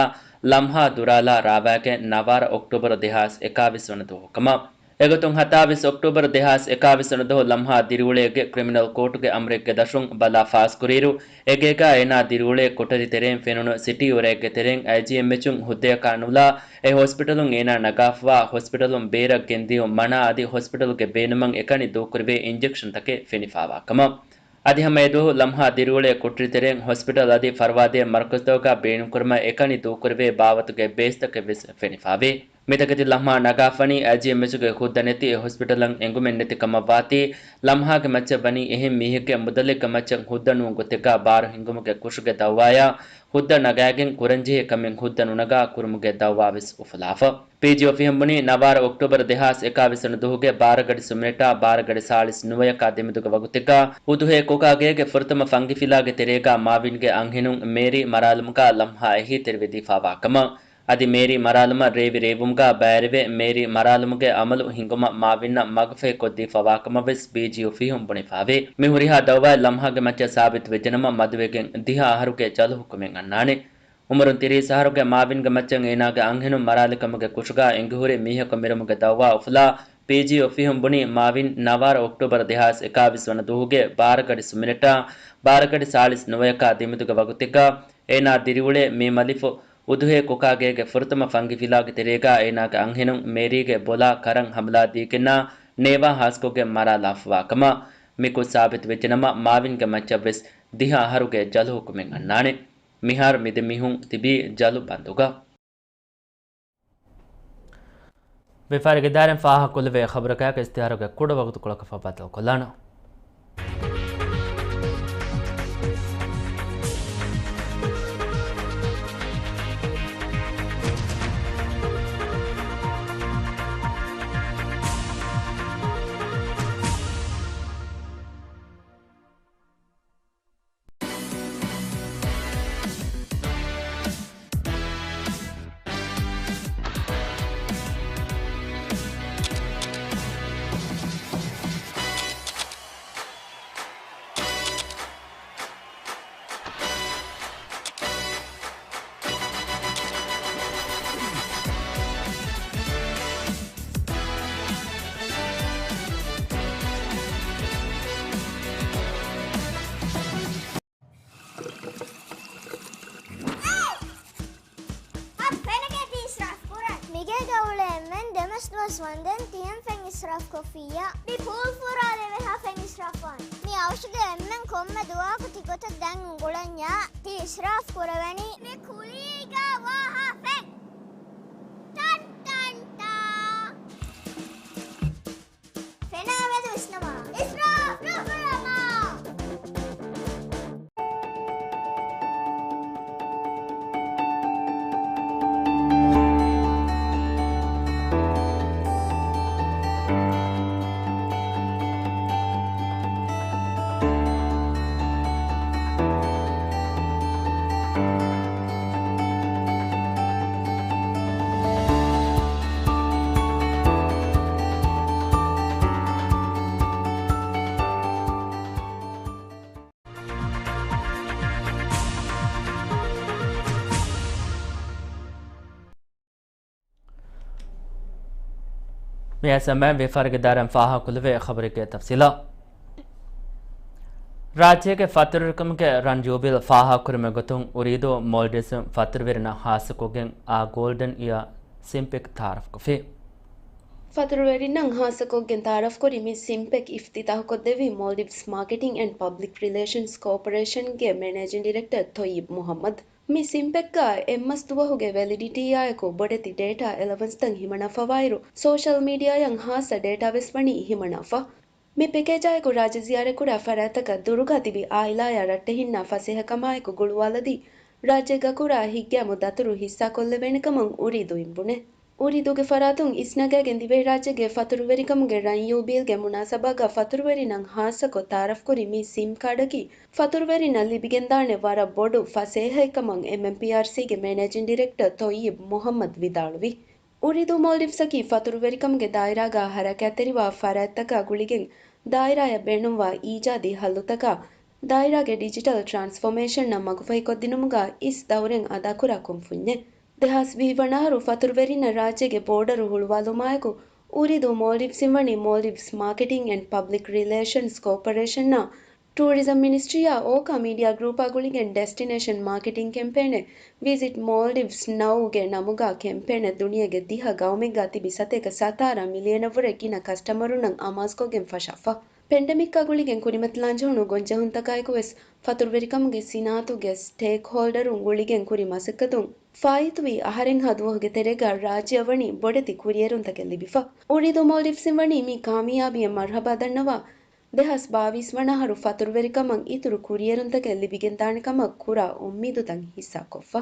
ލަމްހާ ދުރާލާ ރާވާގެން ނަވާރަ އޮކްޓޫބަރު ދެހާސް އެކާވީސް ވަނަ ދުވަހު ކަމަށް. އެގޮތުން ހަތާވީސް އޮކްޓޫބަރު ދެހާސް އެކާވީސް ވަނަ ދުވަހު ލަމްހާ ދިރިއުޅޭގެ ކްރިމިނަލް ކޯޓުގެ އަމުރެއްގެ ދަށުން ބަލާ ފާސްކުރިއިރު، އެގޭގާ އޭނާ ދިރިއުޅޭ ކޮޓަރި ތެރެއިން ފެނުނު ސިޓީ އުރައެއްގެ ތެރެއިން އައިޖީއެމްއެޗުން ހުއްދަޔަކާ ނުލާ، އެ ހޮސްޕިޓަލުން އޭނާ ނަގާފަވާ ހޮސްޕިޓަލުން ބޭރަށް ގެންދިޔުން މަނާ އަދި ހޮސްޕިޓަލުގެ ބޭނުމަށް އެކަނި ދޫކުރެވޭ އިންޖެކްޝަންތަކެއް ފެނިފާވާ ކަމަށް. އަދި ހަމަ އެދުވަހު ލަމްހާ ދިރިއުޅޭ ކޮޓަރި ތެރެއިން ހޮސްޕިޓަލް އަދި ފަރުވާދޭ މަރުކަޒުތަކުގަ ބޭނުންކުރުމަށް އެކަނި ދޫކުރެވޭ ބާވަތުގެ ބޭސްތަކެއް ވެސް ފެނިފާވޭ. މިތަކެތި ލަމްހާ ނަގާފަނީ އައިޖީއެމްއެޗުގެ ހުއްދަ ނެތި އެ ހޮސްޕިޓަލަށް އެނގުމެއް ނެތި ކަމަށްވާތީ، ލަމްހާގެ މައްޗަށް ވަނީ އެހެން މީހެއްގެ މުދަލެއްގެ މައްޗަށް ހުއްދަ ނޫން ގޮތެއްގަ ބާރު ހިންގުމުގެ ކުށުގެ ދައުވާޔާ، ހުއްދަ ނަގާގެން ކުރަންޖެހޭ ކަމެއް ހުއްދަ ނުނަގާ ކުރުމުގެ ދައުވާ ވެސް އުފުލާފަ. ޕީޖީ އޮފީހުން ބުނީ، ނަވާރަ އޮކްޓޫބަރު ދެހާސް އެކާވީސް ވަނަ ދުވަހުގެ ބާރަ ގަޑި ސުމެނިޓާ ބާރަ ގަޑި ސާޅީސް ނުވަޔަކާ ދެމެދުގެ ވަގުތެއްގަ އުދުހޭ ކޮކާ ގޭގެ ފުރަތަމަ ފަންގިފިލާގެ ތެރޭގަ މާވިންގެ އަންހެނުން މޭރީ މަރާލުމުގަ ލަމްހާ އެހީތެރިވެދީފާވާ ކަމަށް. އަދި މޭރީ މަރާލުމަށް ރޭވި ރޭވުމުގަ ބައިވެރިވެ، މޭރީ މަރާލުމުގެ އަމަލު ހިނގުމަށް މާވިންއަށް މަގުފަހި ކޮށްދީފަވާކަމަށް ވެސް ޕީޖީ އޮފީހުން ބުނެފާވޭ. މި ހުރިހާ ދައުވާއެއް ލަމްހާގެ މައްޗަށް ސާބިތު ވެއްޖެނަމަ، މަދުވެގެން ދިހަ އަހަރުގެ ޖަލު ހުކުމެއް އަންނާނެ. އުމުރުން ތިރީސް އަހަރުގެ މާވިންގެ މައްޗަށް އޭނާގެ އަންހެނުން މަރާލިކަމުގެ ކުށުގަ އެނގިހުރި މީހަކު މެރުމުގެ ދައުވާ އުފުލާ، ޕީޖީ އޮފީހުން ބުނީ، މާވިން ނަވާރަ އޮކްޓޫބަރު ދެހާސް އެކާވީސް ވަނަ ދުވަހުގެ ބާރަ ގަޑި ސުމިނެޓާ ބާރަ ގަޑި ސާޅީސް ނުވަޔަކާ ދިމެދުގަ ވަގުތެއްގަ އޭނާ ދިރިއުޅޭ މީމަލިފު އުދުހޭ ކޮކާގޭގެ ފުރަތަމަ ފަންގިފިލާގެ ތެރޭގަ އޭނާގެ އަންހެނުން މޭރީގެ ބޮލާ ކަރަން ހަމަލާ ދީގެންނާ ނޭވާ ހާސްކޮށްގެން މަރާލާފަވާ ކަމަށް. މިކުށް ސާބިތުވެއްޖެނަމަ، މާވިންގެ މައްޗަށްވެސް ދިހަ އަހަރުގެ ޖަލު ހުކުމެއް އަންނާނެ. މިހާރު މި ދެ މީހުން ތިބީ ޖަލު ބަންދުގަ. ވިޔަފާރި އިދާރާއިން ފާހަގަކުރެވޭ ޚަބަރަކާއެކު އިޝްތިހާރުގެ ކުޑަ ވަގުތުކޮޅަކަށް ފަށް ބައްދަލުކޮށްލާނަން. އަ، ފެނަކޭ ތި އިސްރާފް ކުރަން. މިގޭގަ އުޅޭ އެންމެން ދެމަސް ދުވަސް ވަންދެން ތިއެން ފެން އިސްރާފް ކޮށްފިއްޔާ. މި ޕޫލް ފުރާލެވޭ ހާ ފެން އިސްރާފް ވާން. މި އަވަށުގެ އެންމެން ކޮންމެ ދުވަހަކު ތި ގޮތަށް ދެން އުނގުޅަންޏާ ތި އިސްރާފް ކުރެވެނީ. މި ކުލީގަ ވާ ހާ ފެން. ޓަން ޓަން ޓާ. ފެނާ މެދު ވިސްނަމާ. އިސްރާފް ނުކުރަމާ. މި އައިސް އެންމެ ވިޔަފާރި އިދާރާއިން ފާހަގަކުރެވޭ ޚަބަރެއްގެ ތަފްސީލާ. ރާއްޖޭގެ ފަތުރުވެރިކަމުގެ ރަން ޖޫބިލް ފާހަގަކުރުމުގެ ގޮތުން އުރީދޫ މޯލްޑިވްސް ފަތުރުވެރިންނަށް ޚާއްޞަކޮށްގެން އާ ގޯލްޑެން އިޔާ ސިމްޕެކް ތައާރަފްކޮށްފި. ފަތުރުވެރިންނަށް ޚާއްޞަކޮށްގެން ތައާރަފްކުރި މި ސިމްޕެކް އިފްތިތާޙުކޮށްދެއްވީ މޯލްޑިވްސް މާކެޓިން އެންޑް ޕަބްލިކް ރިލޭޝަންސް ކޯޕަރޭޝަންގެ މެނޭޖިން ޑިރެކްޓަރ ތޮއްޔިބް މުޙައްމަދު. މި ސިމްޕެކްގަ އެއްމަސް ދުވަހުގެ ވެލިޑިޓީއާއެކު ބޮޑެތި ޑޭޓާ އެލަވަންސްތައް ހިމަނާފަވާއިރު، ސޯޝަލް މީޑިއާއަށް ޚާއްޞަ ޑޭޓާވެސް ވަނީ ހިމަނާފަ. މި ޕެކޭޖާއެކު ރާއްޖެ ޒިޔާރަތްކުރާ ފަރާތްތަކަށް ދުރުގަ ތިބި އާއިލާޔާ ރައްޓެހިންނާ ފަސޭހަކަމާއެކު ގުޅުވާލަދީ، ރާއްޖޭގަ ކުރާ ހިތްގައިމު ދަތުރު ހިއްސާކޮށްލެވޭނެކަމަށް އުރީދޫއިން ބުނޭ. އުރީދޫގެ ފަރާތުން އިސްނަގައިގެން ދިވެހިރާއްޖޭގެ ފަތުރުވެރިކަމުގެ ރަން ޔޫބީލްގެ މުނާސަބާގަ ފަތުރުވެރިންނަށް ޚާއްޞަކޮށް ތައާރަފްކުރި މި ސިމް ކާޑަކީ ފަތުރުވެރިންނަށް ލިބިގެންދާނެ ވަރަށް ބޮޑު ފަސޭހައެއްކަމަށް އެމްއެމްޕީއާރްސީގެ މެނޭޖިން ޑިރެކްޓަރ ތޮއްޔިބް މުޙައްމަދު ވިދާޅުވި. އުރީދޫ މޯލްޑިވްސްއަކީ ފަތުރުވެރިކަމުގެ ދާއިރާގަ ހަރަކާތްތެރިވާ ފަރާތްތަކާ ގުޅިގެން ދާއިރާޔަށް ބޭނުންވާ އީޖާދީ ހައްލުތަކާ، ދާއިރާގެ ޑިޖިޓަލް ޓްރާންސްފޯމޭޝަންއަށް މަގުފަހިކޮށްދިނުމުގަ އިސް ދައުރެއް އަދާކުރާ ކުންފުންޏެއް. ދެހާސް ވިހި ވަނަ އަހަރު ފަތުރުވެރިންނަށް ރާއްޖޭގެ ބޯޑަރު ހުޅުވާލުމާއެކު، އުރީދޫ މޯލްޑިވްސްއިން ވަނީ މޯލްޑިވްސް މާކެޓިން އެންޑް ޕަބްލިކް ރިލޭޝަންސް ކޯޕަރޭޝަންއާ، ޓޫރިޒަމް މިނިސްޓްރީއާ އޯކާ މީޑިއާ ގްރޫޕާ ގުޅިގެން ޑެސްޓިނޭޝަން މާކެޓިން ކެމްޕޭނެއް ވިޒިޓް މޯލްޑިވްސް ނައުގެ ނަމުގަ ކެމްޕޭނެއް ދުނިޔޭގެ ދިހަ ގައުމެއްގަ ތިބި ސަތޭކަ ސަތާރަ މިލިއަނަށްވުރެ ގިނަ ކަސްޓަމަރުންނަށް އަމާޒުކޮށްގެން ފަށާފަ. ޕެންޑެމިކްއާ ގުޅިގެން ކުރިމަތިލާންޖެހުނު ގޮންޖެހުންތަކާއެކުވެސް ފަތުރުވެރިކަމުގެ ސިނާއަތުގެ ސްޓޭކްހޯލްޑަރުން ގުޅިގެން ކުރި މަސައްކަތުން ފާއިތުވި އަހަރެއްހާ ދުވަހުގެ ތެރޭގަ ރާއްޖެއަށް ވަނީ ބޮޑެތި ކުރިއެރުންތަކެއް ލިބިފަ. އުރީދޫ މޯލްޑިވްސްއިން ވަނީ މި ކާމިޔާބީއަށް މަރްޙަބާ ދަންނަވާ، ދެހާސް ބާވީސް ވަނަ އަހަރު ފަތުރުވެރިކަމަށް އިތުރު ކުރިއެރުންތަކެއް ލިބިގެންދާނެ ކަމަށް ކުރާ އުއްމީދުތައް ހިއްސާކޮށްފަ.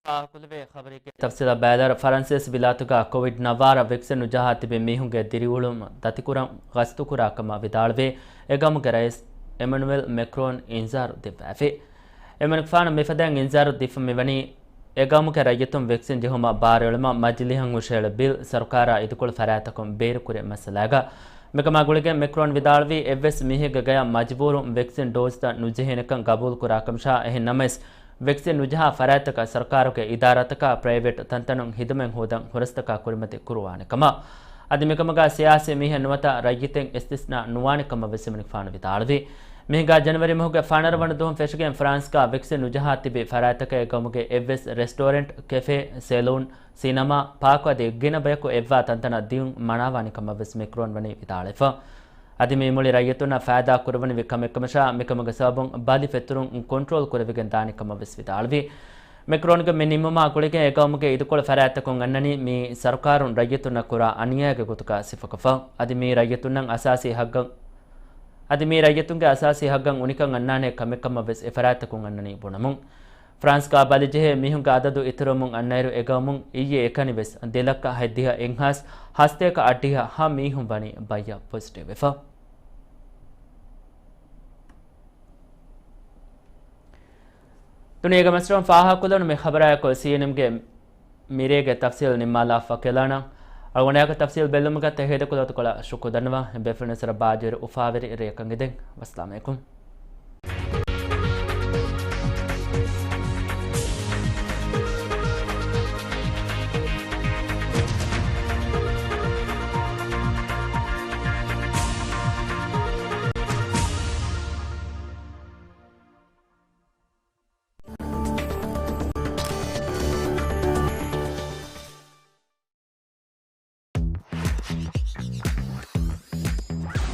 ފާހަގަކުރެވޭ ޚަބަރެއްގެ ތަފްސީލަށް ބައިލަރ، ފަރަންސޭސި ވިލާތުގަ ކޮވިޑް ނަވާރަ ވެކްސިން ނުޖަހާ ތިބި މީހުންގެ ދިރިއުޅުން ދަތިކުރަން ގަސްތުކުރާ ކަމަށް ވިދާޅުވެ، އެ ގަމުގެ ރައީސް އެމަނުއެލް މެކްރޯން އިންޒާރު ދެއްވައިފި. އެމަނިކުފާނު މިފަދައިން އިންޒާރު ދީފަ މިވަނީ، އެ ގައުމުގެ ރައްޔިތުން ވެކްސިން ޖެހުމަށް ބާރުއެޅުމަށް މަޖިލީހަށް ހުށައެޅި ބިލް ސަރުކާރާ އިދިކޮޅު ފަރާތްތަކުން ބޭރުކުރި މައްސަލާގަ މިކަމާ ގުޅިގެން މެކްރޯން ވިދާޅުވީ، އެއްވެސް މީހެއްގެ ގަޔަށް މަޖުބޫރުން ވެކްސިން ޑޯޒްތައް ނުޖެހޭނެކަން ގަބޫލުކުރާކަމަށާ، އެހެން ނަމަވެސް، ވެކްސިން ނުޖަހާ ފަރާތްތަކަށް ސަރުކާރުގެ އިދާރާތަކާ ޕްރައިވެޓް ތަންތަނުން ހިދުމަތް ހޯދަން ހުރަސްތަކާ ކުރިމަތި ކުރުވާނެ ކަމަށް. އަދި މިކަމުގަ ސިޔާސީ މީހެއް ނުވަތަ ރައްޔިތެއް އިސްތިސްނާ ނުވާނެ ކަމަށް ވެސް އެމަނިކުފާނު ވިދާޅުވި. މިހިނގާ ޖަނަވަރީ މަހުގެ ފަނަރަ ވަނަ ދުވަހުން ފެށިގެން ފްރާންސްގަ ވެކްސިން ނުޖަހާ ތިބި ފަރާތްތަކެއް ގައުމުގެ އެއްވެސް ރެސްޓޯރެންޓް، ކެފޭ، ސެލޫން، ސިނަމާ، ޕާކު އަދި ގިނަ ބަޔަކު އެއްވާ ތަންތަނަށް ދިޔުން މަނާވާނެ ކަމަށް ވެސް މެކްރޯން ވަނީ ވިދާޅުވެފަ. އަދި މީ މުޅި ރައްޔިތުންނަށް ފައިދާ ކުރެވުނިވި ކަމެއް ކަމަށާ، މިކަމުގެ ސަބަބުން ބަލި ފެތުރުން ކޮންޓްރޯލް ކުރެވިގެން ދާނެ ކަމަށް ވެސް ވިދާޅުވި. މެކްރޯންގެ މި ނިންމުމާ ގުޅިގެން އެ ގައުމުގެ އިދިކޮޅު ފަރާތްތަކުން އަންނަނީ މީ ސަރުކާރުން ރައްޔިތުންނަށް ކުރާ އަނިޔާގެ ގޮތުގަ ސިފަކޮށްފަ. އަދި މީ ރައްޔިތުންނަށް އަސާސީ ހައްގަށް، އަދި މީ ރައްޔިތުންގެ އަސާސީ ހައްގަށް އުނިކަން އަންނާނެ ކަމެއް ކަމަށް ވެސް އެ ފަރާތްތަކުން އަންނަނީ ބުނަމުން. ފްރާންސްގަ ބަލިޖެހޭ މީހުންގެ އަދަދު އިތުރުވަމުން އަންނައިރު އެ ގައުމުން އިއްޔެ އެކަނިވެސް ދެލައްކަ ހަތްދިހަ އެއްހާސް ހަސަތޭކަ އަށްޑިހަ ހަ މީހުން ވަނީ ބައްޔަށް ޕޮޒިޓިވް ވެފަ. ދުނިޔޭގެ މަސްރަށުން ފާހަގަކޮށްލަން މި ޚަބަރާއެކު ސީއެންއެމްގެ މިރޭގެ ތަފްސީލް ނިންމާލާފަ ކެލާނަ. އަޅުގަނޑާގެ ތަފްސީލް ބެލުމުގަ ތެހޭދެކޮޅަށް ޝުކުރު ދަންނަވަން. ބޭފުޅުން ސަރަ ބާޖުވެރި އުފާވެރި ރެއަކަށް އެދެން. ވައްސަލާމް އަލައިކުމް.